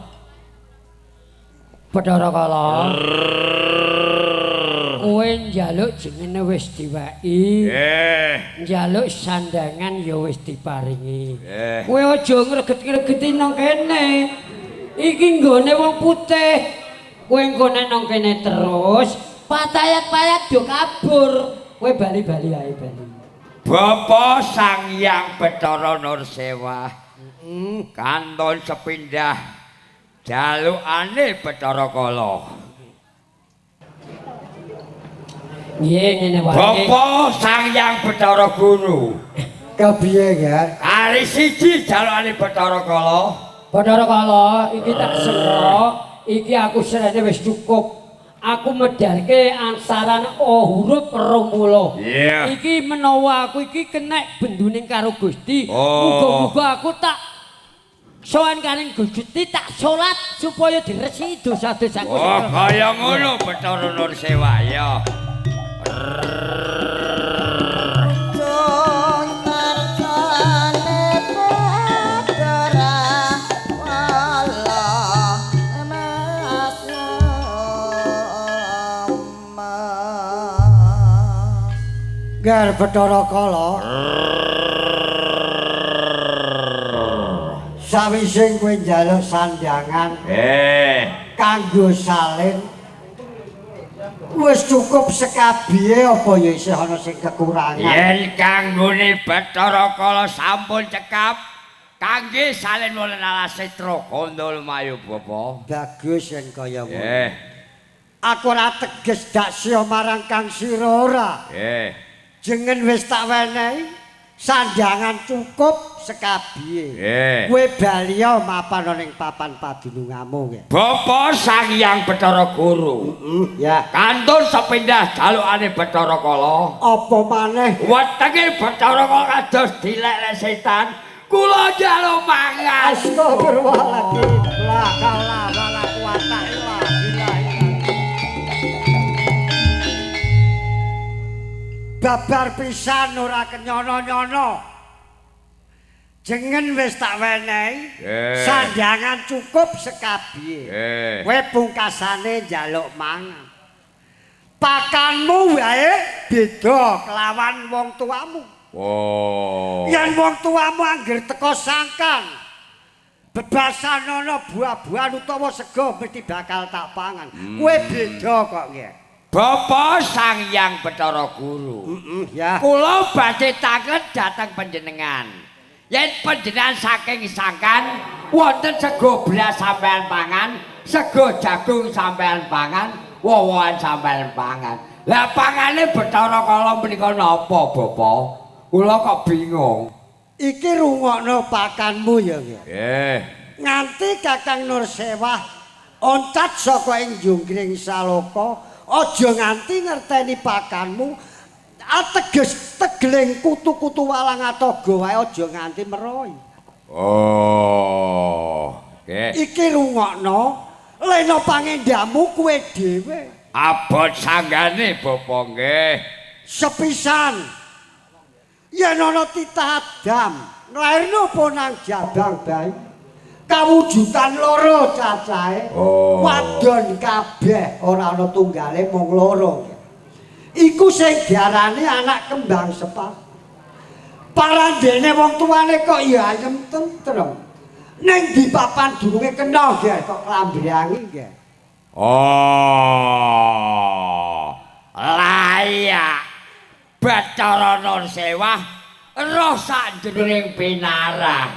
Bathara Kala. Kowe njaluk jengene wis diweki. Nggih. Njaluk sandangan ya wis diparingi. Nggih. Kowe aja ngreget-ngregeti nang kene. Iki nggone wong putih. Kowe nggone nang kene terus, patayat-payat do kabur. Kowe bali-bali ae bali. Bapa Sang Hyang Bathara Nursewah. Kantun sepindah jalukane Bathara Kala. Nggih ngene wae. Bapa Sang Hyang Bathara Guru. Kepiye, Ger? Kari siji jalukane Bathara Kala. Bathara Kala iki tak sera, iki aku serene wis cukup. Aku medharke ansaran O huruf 20. Yeah. Iki menawa aku iki kenek benduning karo Gusti. Oh. Muga-muga aku tak sowan karing Gusti, tak salat supaya diresiki dosa-dosaku. Oh, kaya ngono Bathara Nursewah ya. Ger Bathara Kala. Sawise kowe njaluk sandangan kanggo salin wis cukup sekabihe apa ya isih ana sing kekurangan? Yen kanggone Bathara Kala sampun cekap kangge salin wonten alase Trogandol lumayu Bapa. Bagus yen kaya ngono. Aku ora teges daksya marang Kang Sira ora. Jengen wis tak wenehi sandangan cukup sekabihe. Kowe bali ya mapan ning papan padunungamu nggih. Bapa Sang Hyang Bathara Guru. Ya. Kantun sepindah jalukane Bathara Kala. Apa maneh? Wetenge Bathara Kala kados dilek-lek setan. Kula njaluk mangan. Astagfirullahaladzim. La haula wala quwata illa billah. Babar pisan ora kenyono-nyono. Jengen wis tak wenehi sandangan cukup sekabihe. Kowe pungkasane njaluk mangan. Pakanmu wae beda kelawan wong tuamu. Oh. Yen wong tuamu angger teka sangkan bebasan ana buah-buahan utawa sego mesti bakal tak pangan. Kowe beda kok nggih. Bapa Sang Hyang Bathara Guru. Ya. Kula badhe tanglet dhateng panjenengan. Yen panjenengan saking sangkan wonten sego beras sampean pangan, sego jagung sampean pangan, woh-wohan sampean pangan. Lah pangane Bathara Kala menika napa, Bapa? Kula kok bingung. Iki rungokno pakanmu ya nggih. Nggih. Nganti Kakang Nursewah oncat saka ing Junggring Saloka, aja nganti ngerteni pakanmu, ateges tegeling kutu-kutu walang atoga wae aja nganti meroi. Oh, nggih. Iki rungokno, lena pangendamu kowe dhewe. Abot sanggane Bapa nggih. Sepisan yen ana titah Adam nglairno ponang jabang bayi kawujudan loro cacahe. Oh. Wadon kabeh ora ana tunggale mung loro. Iku sing diarani anak kembang sepah. Parandene wong tuane kok ya ayem tentrem. Ning di papan durunge kena nggih kok klambrangi nggih. Oh. Layak Bathara Nursewah roh sakjroning pinarah.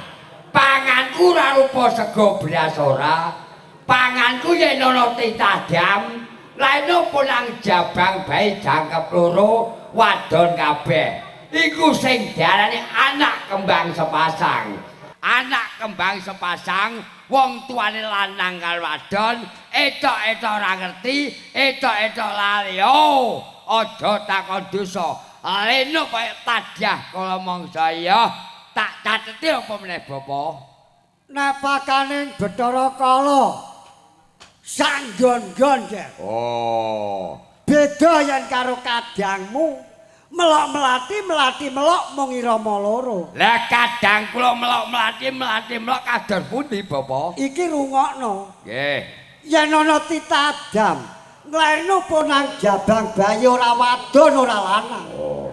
Panganku ora rupa sego beras ora. Panganku yen ana titah dam, laeno punang jabang bae jangkep loro wadon kabeh. Iku sing diarani anak kembang sepasang. Anak kembang sepasang, wong tuane lanang karo wadon, etok-etok ora ngerti, etok-etok lali. Oh, aja takon dosa. Leno kaya tadyah kala mangsa ya. Tak cateti apa meneh Bapa? Nek pakaning Bathara Kala sanggon-gon nggih. Oh. Beda yen karo kadangmu. Melok melati, melati melok mung irama loro. Lah kadang kula melok melati, melati melok kados pundi, Bapak? Iki rungokno. Nggih. Yen ana titadam, nglairno ponang jabang bayi ora wadon ora lanang. Oh.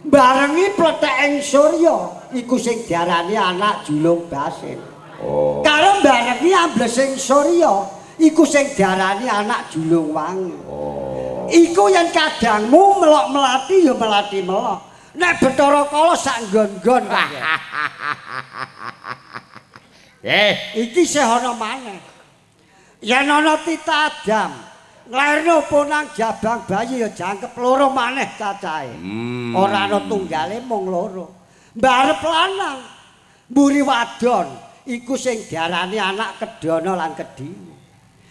Barengi pletheking surya, iku sing diarani anak julung basin. Oh. Karo barengi amblesing surya, iku sing diarani anak julung wangi. Oh. Iku yen kadangmu melok melati ya melati melok. Nek Bathara Kala sak nggon-nggon. Iki isih ana maneh. Yen ana titadam, nglairno ponang jabang bayi ya jangkep loro maneh cacahe. Ora ana tunggale mung loro. Mbarep lanang, mburi wadon, iku sing diarani anak kedana lan kedini.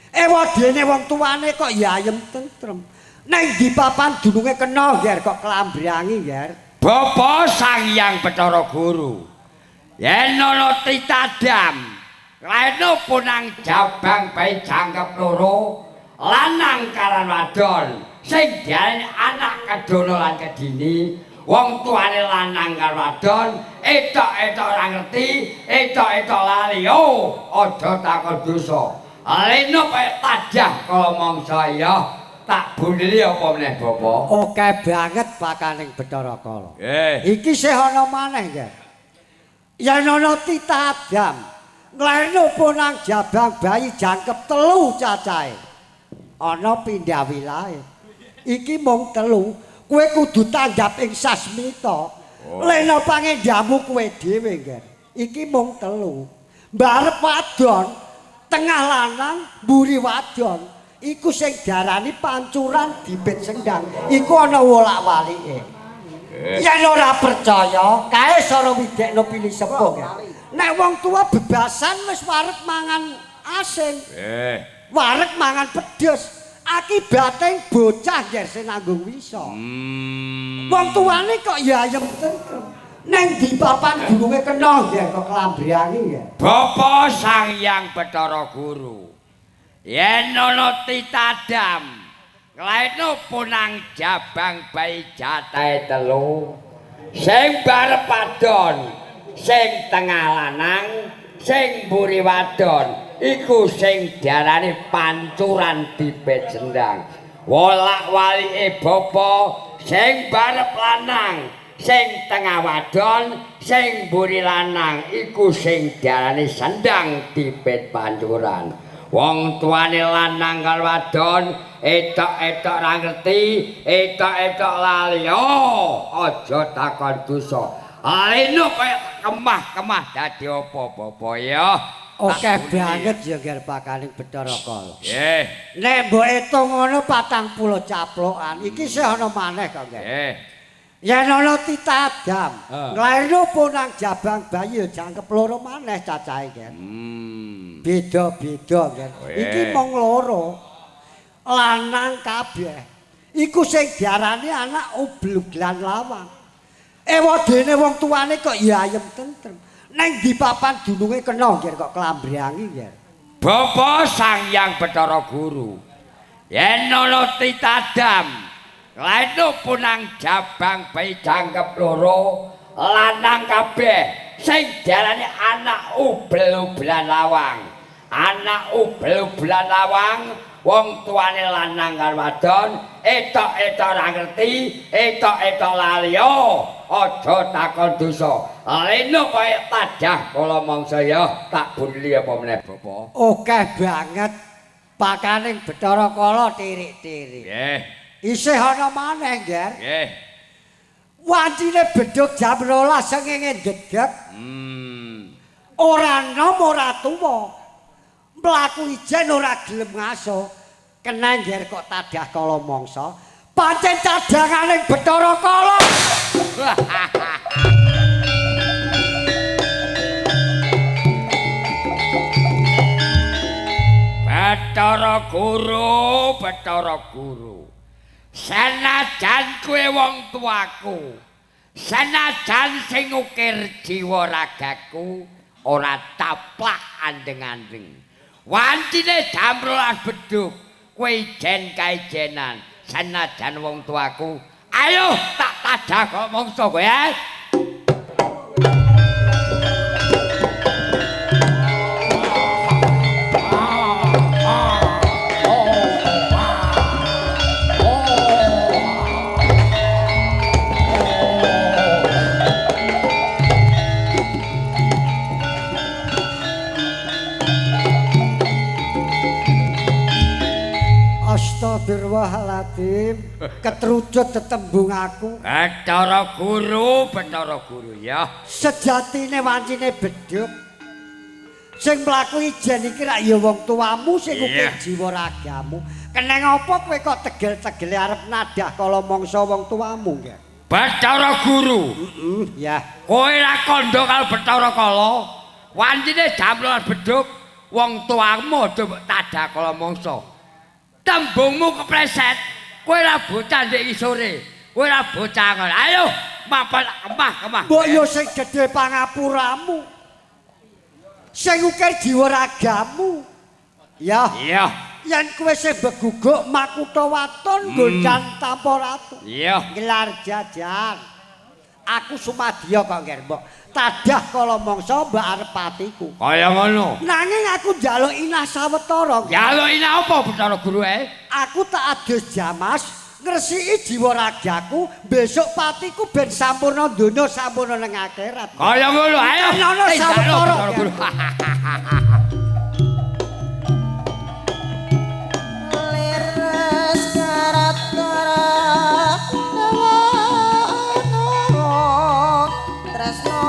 Ewadene wong tuane kok ya ayem tentrem. Neng di papan dununge kena ngger kok klambrangi ngger. Bapa Sang Hyang Bathara Guru. Yen ana titadam, lairno ponang jabang bayi jangkep loro, lanang karo wadon, sing diarani anak kedana lan kedini, wong tuane lanang karo wadon, etok-etok ora ngerti, etok-etok lali. Oh, aja takon dosa. Leno kaya tadah kala mangsa ya. Tak bundeli apa meneh, Bapak? Oke banget pakaning Bathara Kala. Nggih. Iki isih ana maneh nggih. Yen ana titadam, nglairno ponang jabang bayi jangkep telu cacahe. Ana pindha wilahe. Iki mung telu, kowe kudu tanggap ing sasmita. Oh. Lena pangendamu kowe dhewe nggih. Iki mung telu. Mbarep wadon, tengah lanang, mburi wadon. Iku sing diarani pancuran dibit sendang. Iku ana wolak-walike. Yen ora percaya, kae sara widekno pilih sepuh. Nek wong tua bebasan wis wareg mangan asin. Wareg mangan pedes. Akibate bocah ngger sing nanggung wisa. Wong tuane kok ya ayem tentrem. Neng di papan gununge kena ngger kok klambrangi ngger. Bapa Sang Hyang Bathara Guru. Yen ana titadam, nglairno ponang jabang bayi jatahe telu, sing barep wadon, sing tengah lanang, sing mburi wadon, iku sing diarani pancuran dibet sendang. Wolak-walike bapa sing barep lanang, sing tengah wadon, sing mburi lanang, iku sing diarani sendang dibet pancuran. Wong tuane lanang karo wadon, etok-etok ora ngerti, etok-etok lali. Oh, aja takon dosa. Aleno kaya kemah-kemah dadi apa bapa ya? Oke banget ya ngger pakaning Bathara Kala. Nggih. Nek mbok etung ngono 40 caplokan, iki isih ana maneh kok nggih. Nggih. Yen ana titadam, nglairno ponang jabang bayi ya jangkep loro maneh cacahe nggih. Beda-beda nggih. Iki mung loro. Lanang kabeh. Iku sing diarani anak ubluglan lawang. Ewadene wong tuane kok ya ayem tentrem. Neng di papan dununge kena nggih kok klambrangi nggih. Bapa Sang Hyang Bathara Guru. Yen ana titadam, lairno ponang jabang bayi jangkep loro, lanang kabeh sing diarani anak ubel-ubelan lawang. Anak ubel-ubelan lawang, wong tuane lanang karo wadon, etok-etok ora ngerti, etok-etok lali. Oh, aja takon dosa. Leno kaya tadah kala mangsa ya, tak bundeli apa meneh, Bapak? Oke banget pakaning Bathara Kala tirik-tirik. Nggih. Isih ana maneh, Ngger. Nggih. Wancine bedhug jam 12 sengenge ndedeg. Ora nom ora tuwa. Mlaku ijen ora gelem ngaso. Kena ngger kok tadah kala mangsa. Pancen cadanganing Bathara Kala. Bathara Guru, Bathara Guru. Senajan kowe wong tuaku, senajan sing ngukir jiwa ragaku ora taplak andeng-andeng. Wancine jam 12 bedhug kowe ijen kaijenan, senajan wong tuaku Ayo tak tadah kok mongso kowe. Astagfirullahaladzim, ketrucut tetembung aku. Bathara Guru, Bathara Guru ya. Sejatine wancine bedhug. Sing mlaku ijen iki rak ya wong tuamu sing ukir jiwa ragamu. Keneng apa kowe kok tegel-tegele arep nadah kala mangsa wong tuamu nggih? Bathara Guru. Heeh, ya. Kowe ra kandha karo Bathara Kala. Wancine jam 12 bedhug, wong tuamu aja mbok tadah kala mangsa. Tembungmu kepleset. Kowe ra bocah ndek isore. Kowe ra bocah ngono. Ayo, mapan kemah-kemah. Mbok yo sing gedhe pangapuramu. Sing ukir jiwa ragamu. Ya. Iya. Yen kowe sing beguguk makutha waton gondang tanpa ratu. Iya. Gelar jajan. Aku sumadya kok ngger mbok. Tadah kala mangsa mbok arep patiku. Kaya ngono. Nanging aku njaluk inah sawetara. Njaluk inah apa Bathara Guru e? Aku tak adus jamas ngresiki jiwa ragaku, besok patiku ben sampurna donya sampurna nang akhirat. Kaya ngono, ayo. Ana sawetara. Bathara Guru. Leres karat-karat tresno.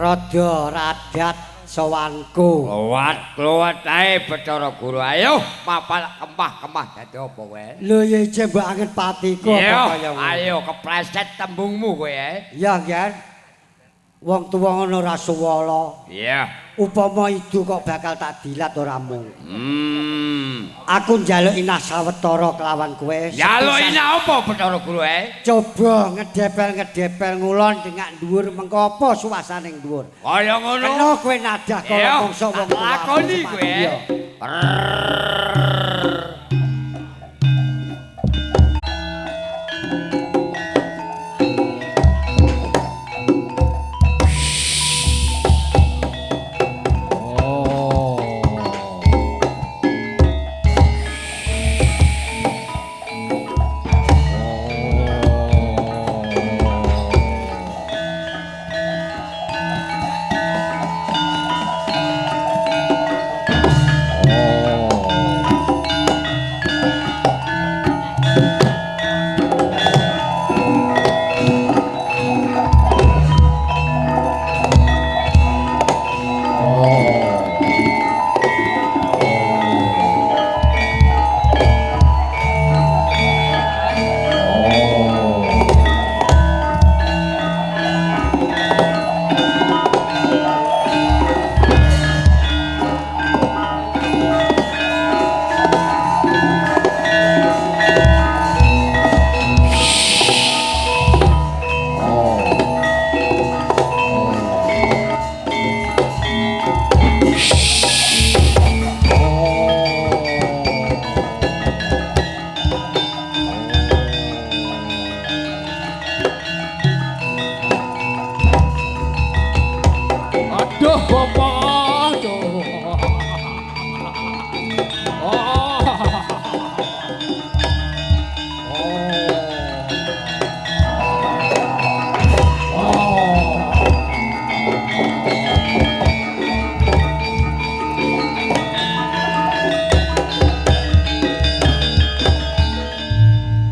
Rada radat sowanku. Klowat-klowat ae Bathara Guru. Ayo mapal kemah-kemah dadi apa kowe? Lho ya ije mbok angen patiku apa kaya ngono. Ayo kepleset tembungmu kowe. Ya, Nger. Wong tuwa ngono ora suwala. Iya. Upama idu kok bakal tak dilat ora mung. Aku njaluk inah sawetara kelawan kowe. Njaluk inah apa Bathara Guru e? Coba ngedepel-ngedepel ngulon dengak dhuwur mengko apa suasane ning dhuwur. Kaya ngono. Kena kowe nadah kala mangsa wong tuwa. Lakoni kowe. Aduh bapak, aduh.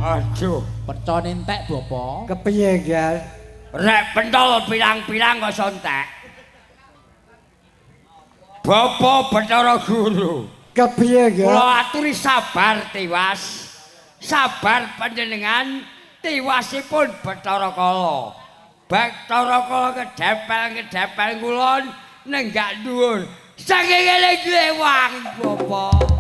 Aduh, Percone entek bapak. Kepiye, Nger? Rek pentol pirang-pirang kok sontek. Bapak Bathara Guru. Kepiye, Nger? Kula aturi sabar tiwas. Sabar panjenengan tiwasipun Bathara Kala. Bathara Kala ngedepel-ngedepel ngulon nenggak dhuwur. Saking ngene glewang, Bapak.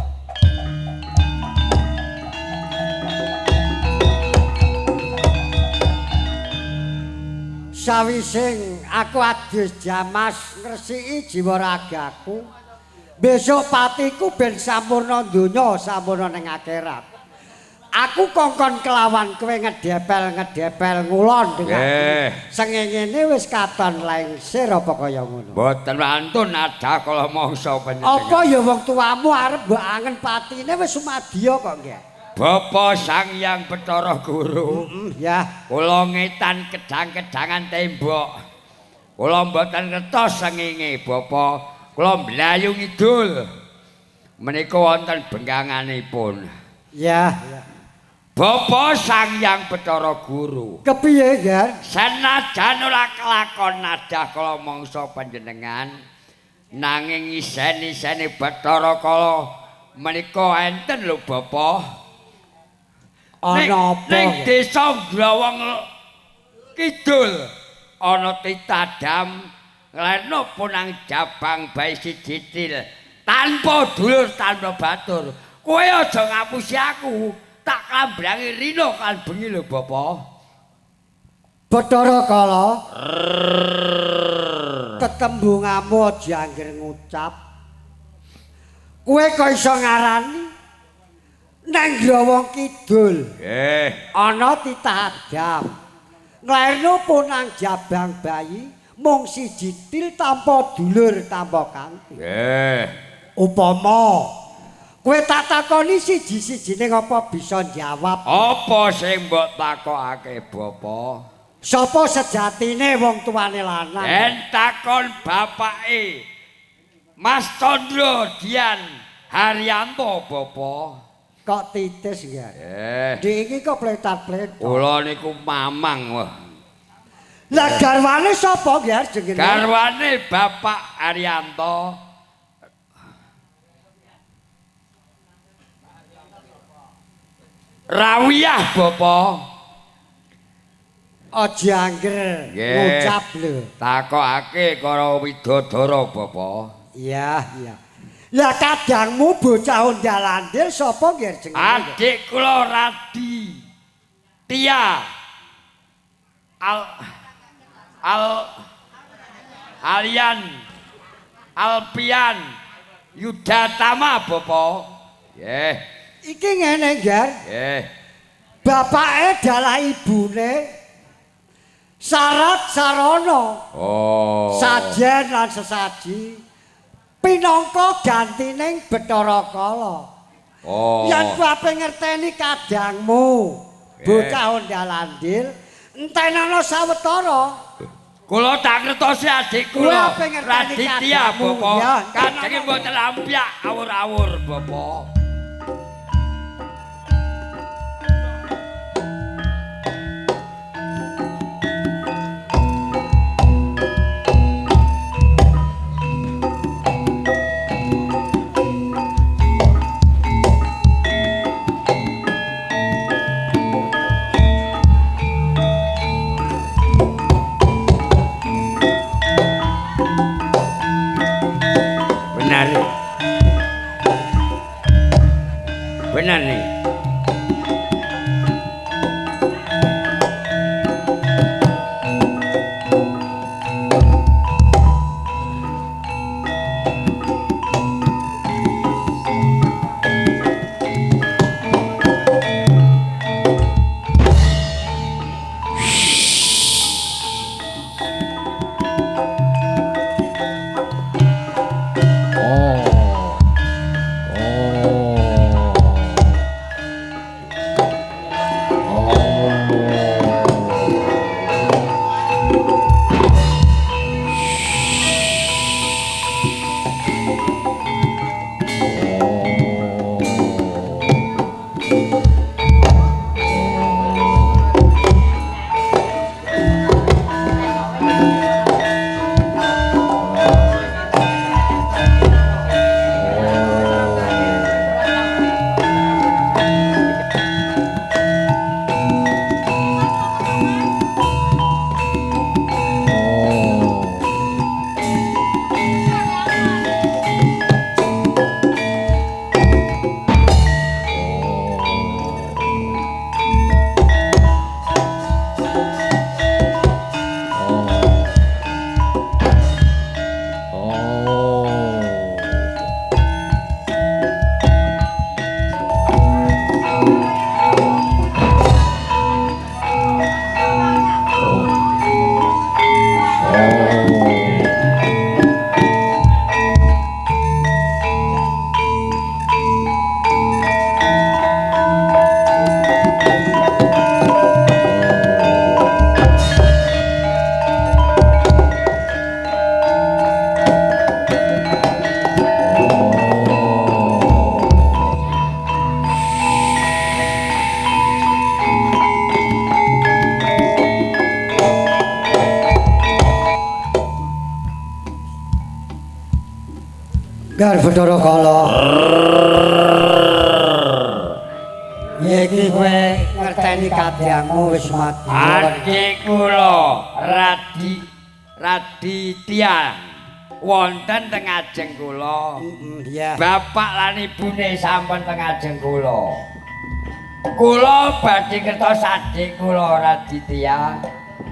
Sawise aku adus jamas ngresiki jiwa ragaku. Besok patiku ben sampurna donya, sampurna ning akhirat. Aku kongkon kelawan kowe ngedepel-ngedepel ngulon dengan sengengene wis katon lengser apa kaya ngono. Mboten wantun ada kala mangsa panjenengan. Apa ya wong tuamu arep mbok angen patine wis sumadya kok nggih. Bapak Sang Hyang Bathara Guru. Ya. Kula ngetan kedang-kedangan tembok. Kula mboten ngertos sengenge Bapak. Kula mlayu ngidul. Menika wonten bengkanganipun. Ya. Bapak Sang Hyang Bathara Guru. Kepiye, Nger? Senajan ora kelakon nadah kala mangsa panjenengan, nanging isen-isene Bathara Kala menika enten lho Bapak. Ana apa? Ning desa Glowong Kidul ana titadam ngleno punang jabang bae siji til tanpa dulur tanpa batur. Kowe aja ngapusi aku, tak kambrangi rina kan bengi lho Bapak. Bathara Kala, tetembungamu aja angger ngucap. Kowe kok iso ngarani nang Growong Kidul. Nggih. Ana titah adam. Nglairno punang jabang bayi mung siji til tanpa dulur tanpa kanthi. Nggih. Upama kowe tak takoni siji-sijine apa bisa jawab? Apa sing mbok takokake, Bapak? Sapa sejatine wong tuane lanang? Yen takon bapake Mas Candra Dian Haryanto, Bapak. Kok titis ya? Dik iki kok pletat-pletot. Kula niku mamang wah. Lah garwane sapa, Ger, jenenge? Garwane Bapak Haryanto. Rawiyah, Bapak. Aja angger ngucap lho. Takokake karo widodara, Bapak. Iya, iya. Lah kadangmu bocah ondal-andil sapa, Ger, jenenge? Adik kula Radi Tia Al Alian Alpian Yudatama, Bapak. Nggih. Iki ngene, Ger. Nggih. Bapake dalah ibune syarat sarana. Oh. Sajen lan sesaji pinangka gantining Bathara Kala. Oh. Yen kowe ape ngerteni kadangmu bocah ondal-andil entenana sawetara. Kula tak ngertosi adik kula. Raditya, Bapak. Kadenge mboten ampyak awur-awur, Bapak. Benar nih. Gar Bathara Kala. Iki kowe ngerteni kadangmu wis mati. Adik kula Raditya wonten teng ajeng kula. Bapak lan ibune sampun teng ajeng kula. Kula badhe ngertos adik kula Raditya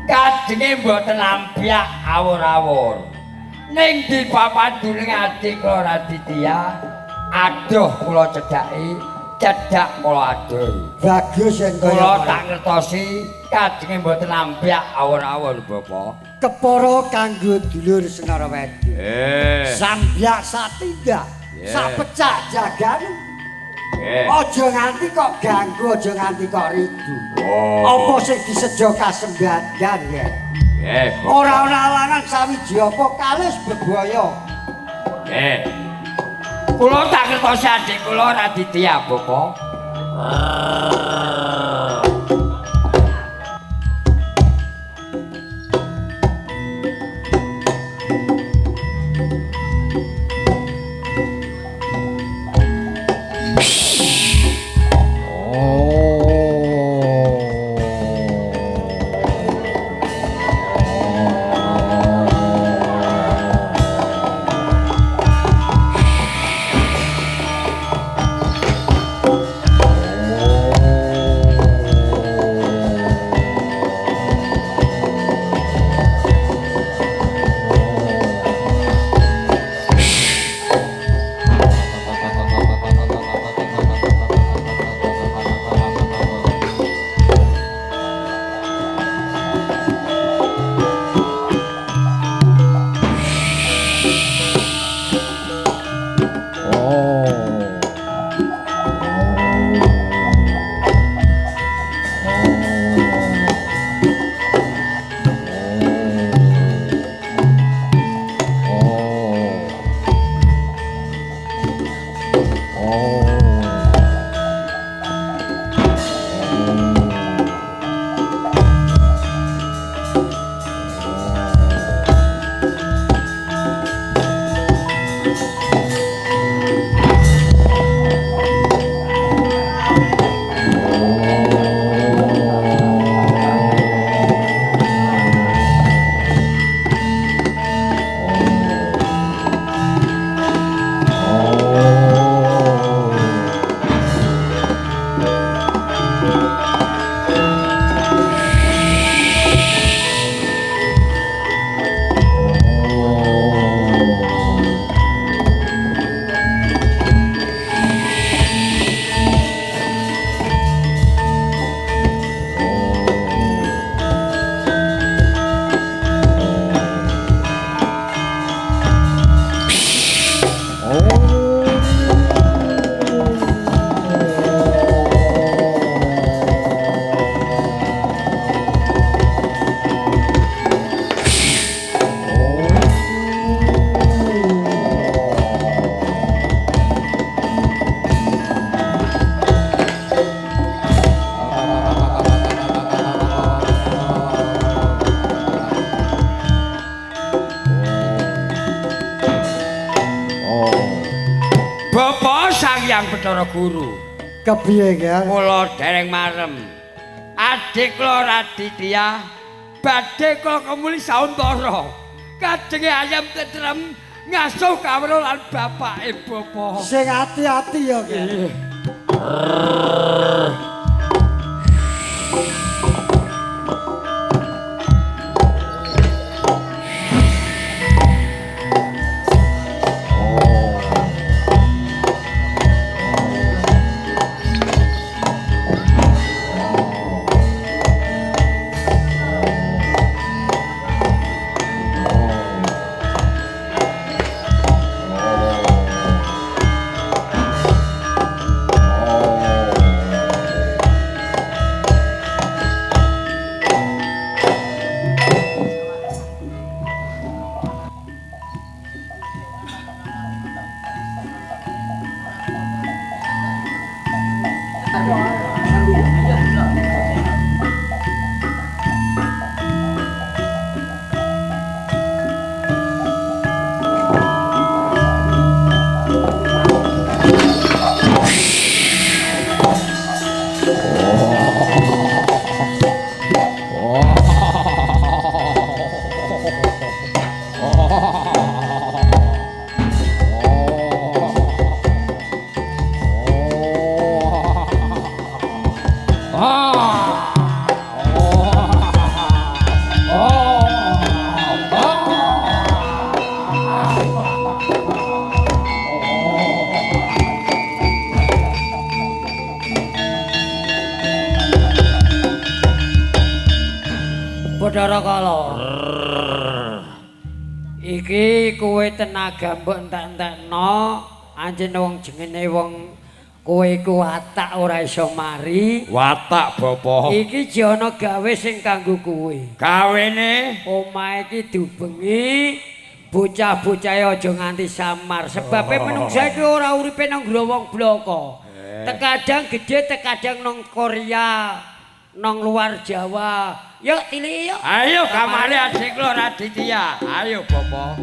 kajenge mboten ampyak awur-awur. Ning di papan duning adik kula Raditya adoh kula cedhaki, cedhak kula adoh. Bagus yen kaya kula tak ngertosi kajenge mboten ampyak awur-awur, Bapak. Kepara kanggo dulur Senara Wedi. Sambyak satindak, sapecak jagane. Aja nganti kok ganggu, aja nganti kok ridu. Apa sing disejo kasembadan ya? Ora ana alangan sawiji apa kalis bebaya. Kula tak ngertosi adik kula Raditya, Bapak. Bapak Sang Hyang Bathara Guru. Kepiye, Ger? Kula dereng marem. Adik kula Raditya badhe kula kemuli sauntara. Kajenge ayam tentrem ngasuh kawruh lan bapake bapa. Sing ati-ati ya, Ger. Bathara Kala. Iki kowe tenaga mbok entek-entekno, anjen wong jengene wong kowe iku watak ora iso mari. Watak bapa. Iki jana gawe sing kanggo kowe. Gawene omahe iki diubengi, bocah-bocahe aja nganti samar. Sebabe menungsa iki ora uripe nang growong bloko. Tekadang gedhe, tekadang nang Korea, nang luar Jawa. Yuk tiliki yuk. Ayo kamare adik kula Raditya. Ayo bapa.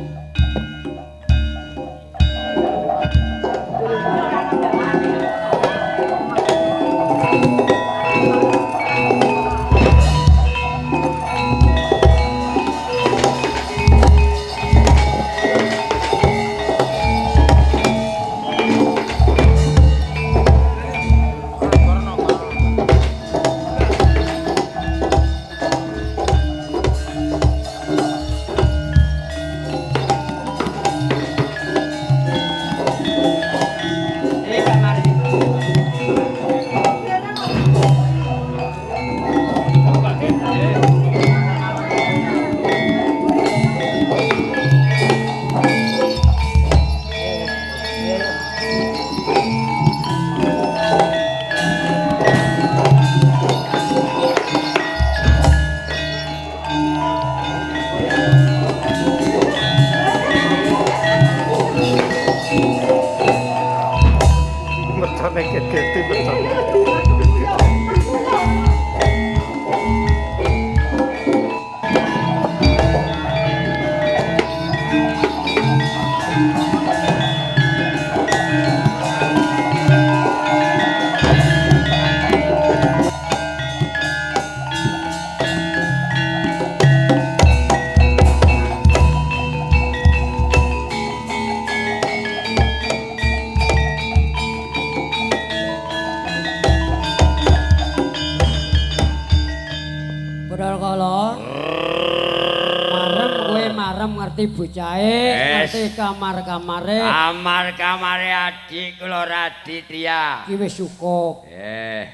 Ngerti bocahe, ngerti kamar-kamare. Kamar-kamare adik kula Raditya. Iki wis cukup.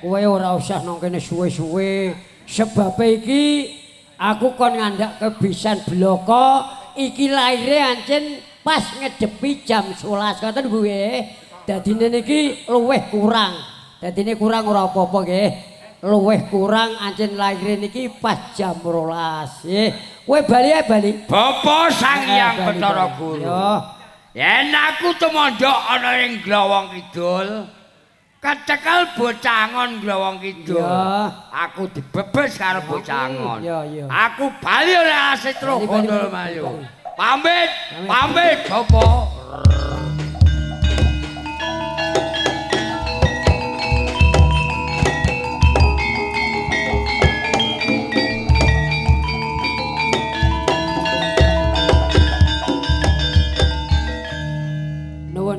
Kowe ora usah nang kene suwe-suwe. Sebabe iki aku kon ngandhak kebisan bloko iki laire ancen pas ngedepi jam 11 ngoten Bu nggih. Dadine niki luwih kurang. Dadine kurang ora apa-apa nggih. Luwih kurang ancen laire niki pas jam 12 nggih. Kowe bali ae bali. Bapa Sang Hyang Bathara Guru. Yen aku tumandhak ana ing Glowong Kidul, kecekel bocah angon Glowong Kidul. Aku dibebes karo bocah angon. Aku bali oleh Asitra Gandalmayu. Pamit, pamit Bapa.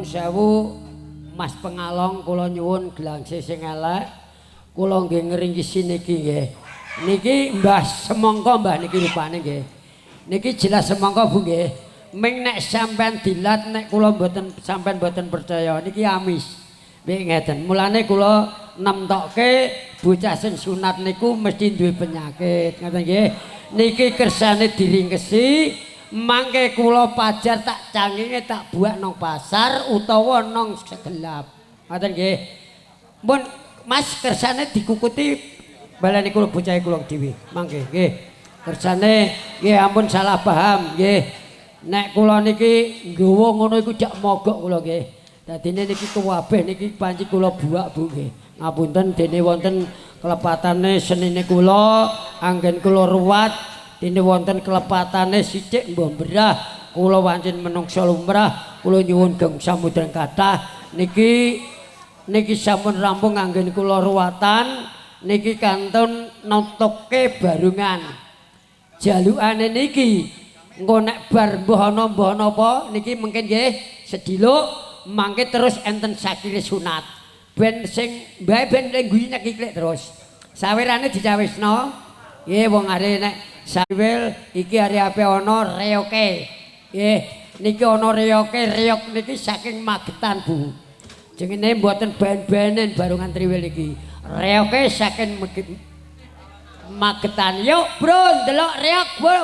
Sewu Mas Pengalong, kula nyuwun gelangse sing elek. Kula nggih ngringkisi niki nggih. Niki Mbah Semangka Mbah niki rupane nggih. Niki jelas semangka Bu nggih. Ming nek sampean dilat nek kula mboten sampean mboten percaya niki amis. Nggih ngeten. Mulane kula nemtokke bocah sing sunat niku mesti duwe penyakit. Ngoten nggih. Niki kersane diringkesi mangke kula pajar tak canginge tak buak nang pasar utawa nang segelap. Ngoten nggih. Mun Mas kersane dikukuti balani kula bocah kula dhewe. Mangke nggih. Kersane nggih ampun salah paham nggih. Nek kula niki nggawa ngono iku jak mogok kula nggih. Dadine niki kabeh niki panci kula buak Bu nggih. Ngapunten dene wonten kelepatane senine kula anggen kula ruwat dene wonten kelepatane sithik mbah berah kula wancin menungsa lumrah kula nyuwun geng samudra kathah niki niki sampun rampung anggen kula ruwatan niki kantun nontokke barungan jalukane niki engko nek bar mbah ana mbah napa niki mungkin nggih sediluk mangke terus enten sakire sunat ben sing mbae ben guyu nek iklik terus sawirane dicawisno nggih wong are nek sawil iki are ape ana reoke nggih niki ana reoke reok niki saking Magetan Bu jenenge mboten ben-benen barungan triwil iki reoke saking Magetan yuk bro ndelok reok bro.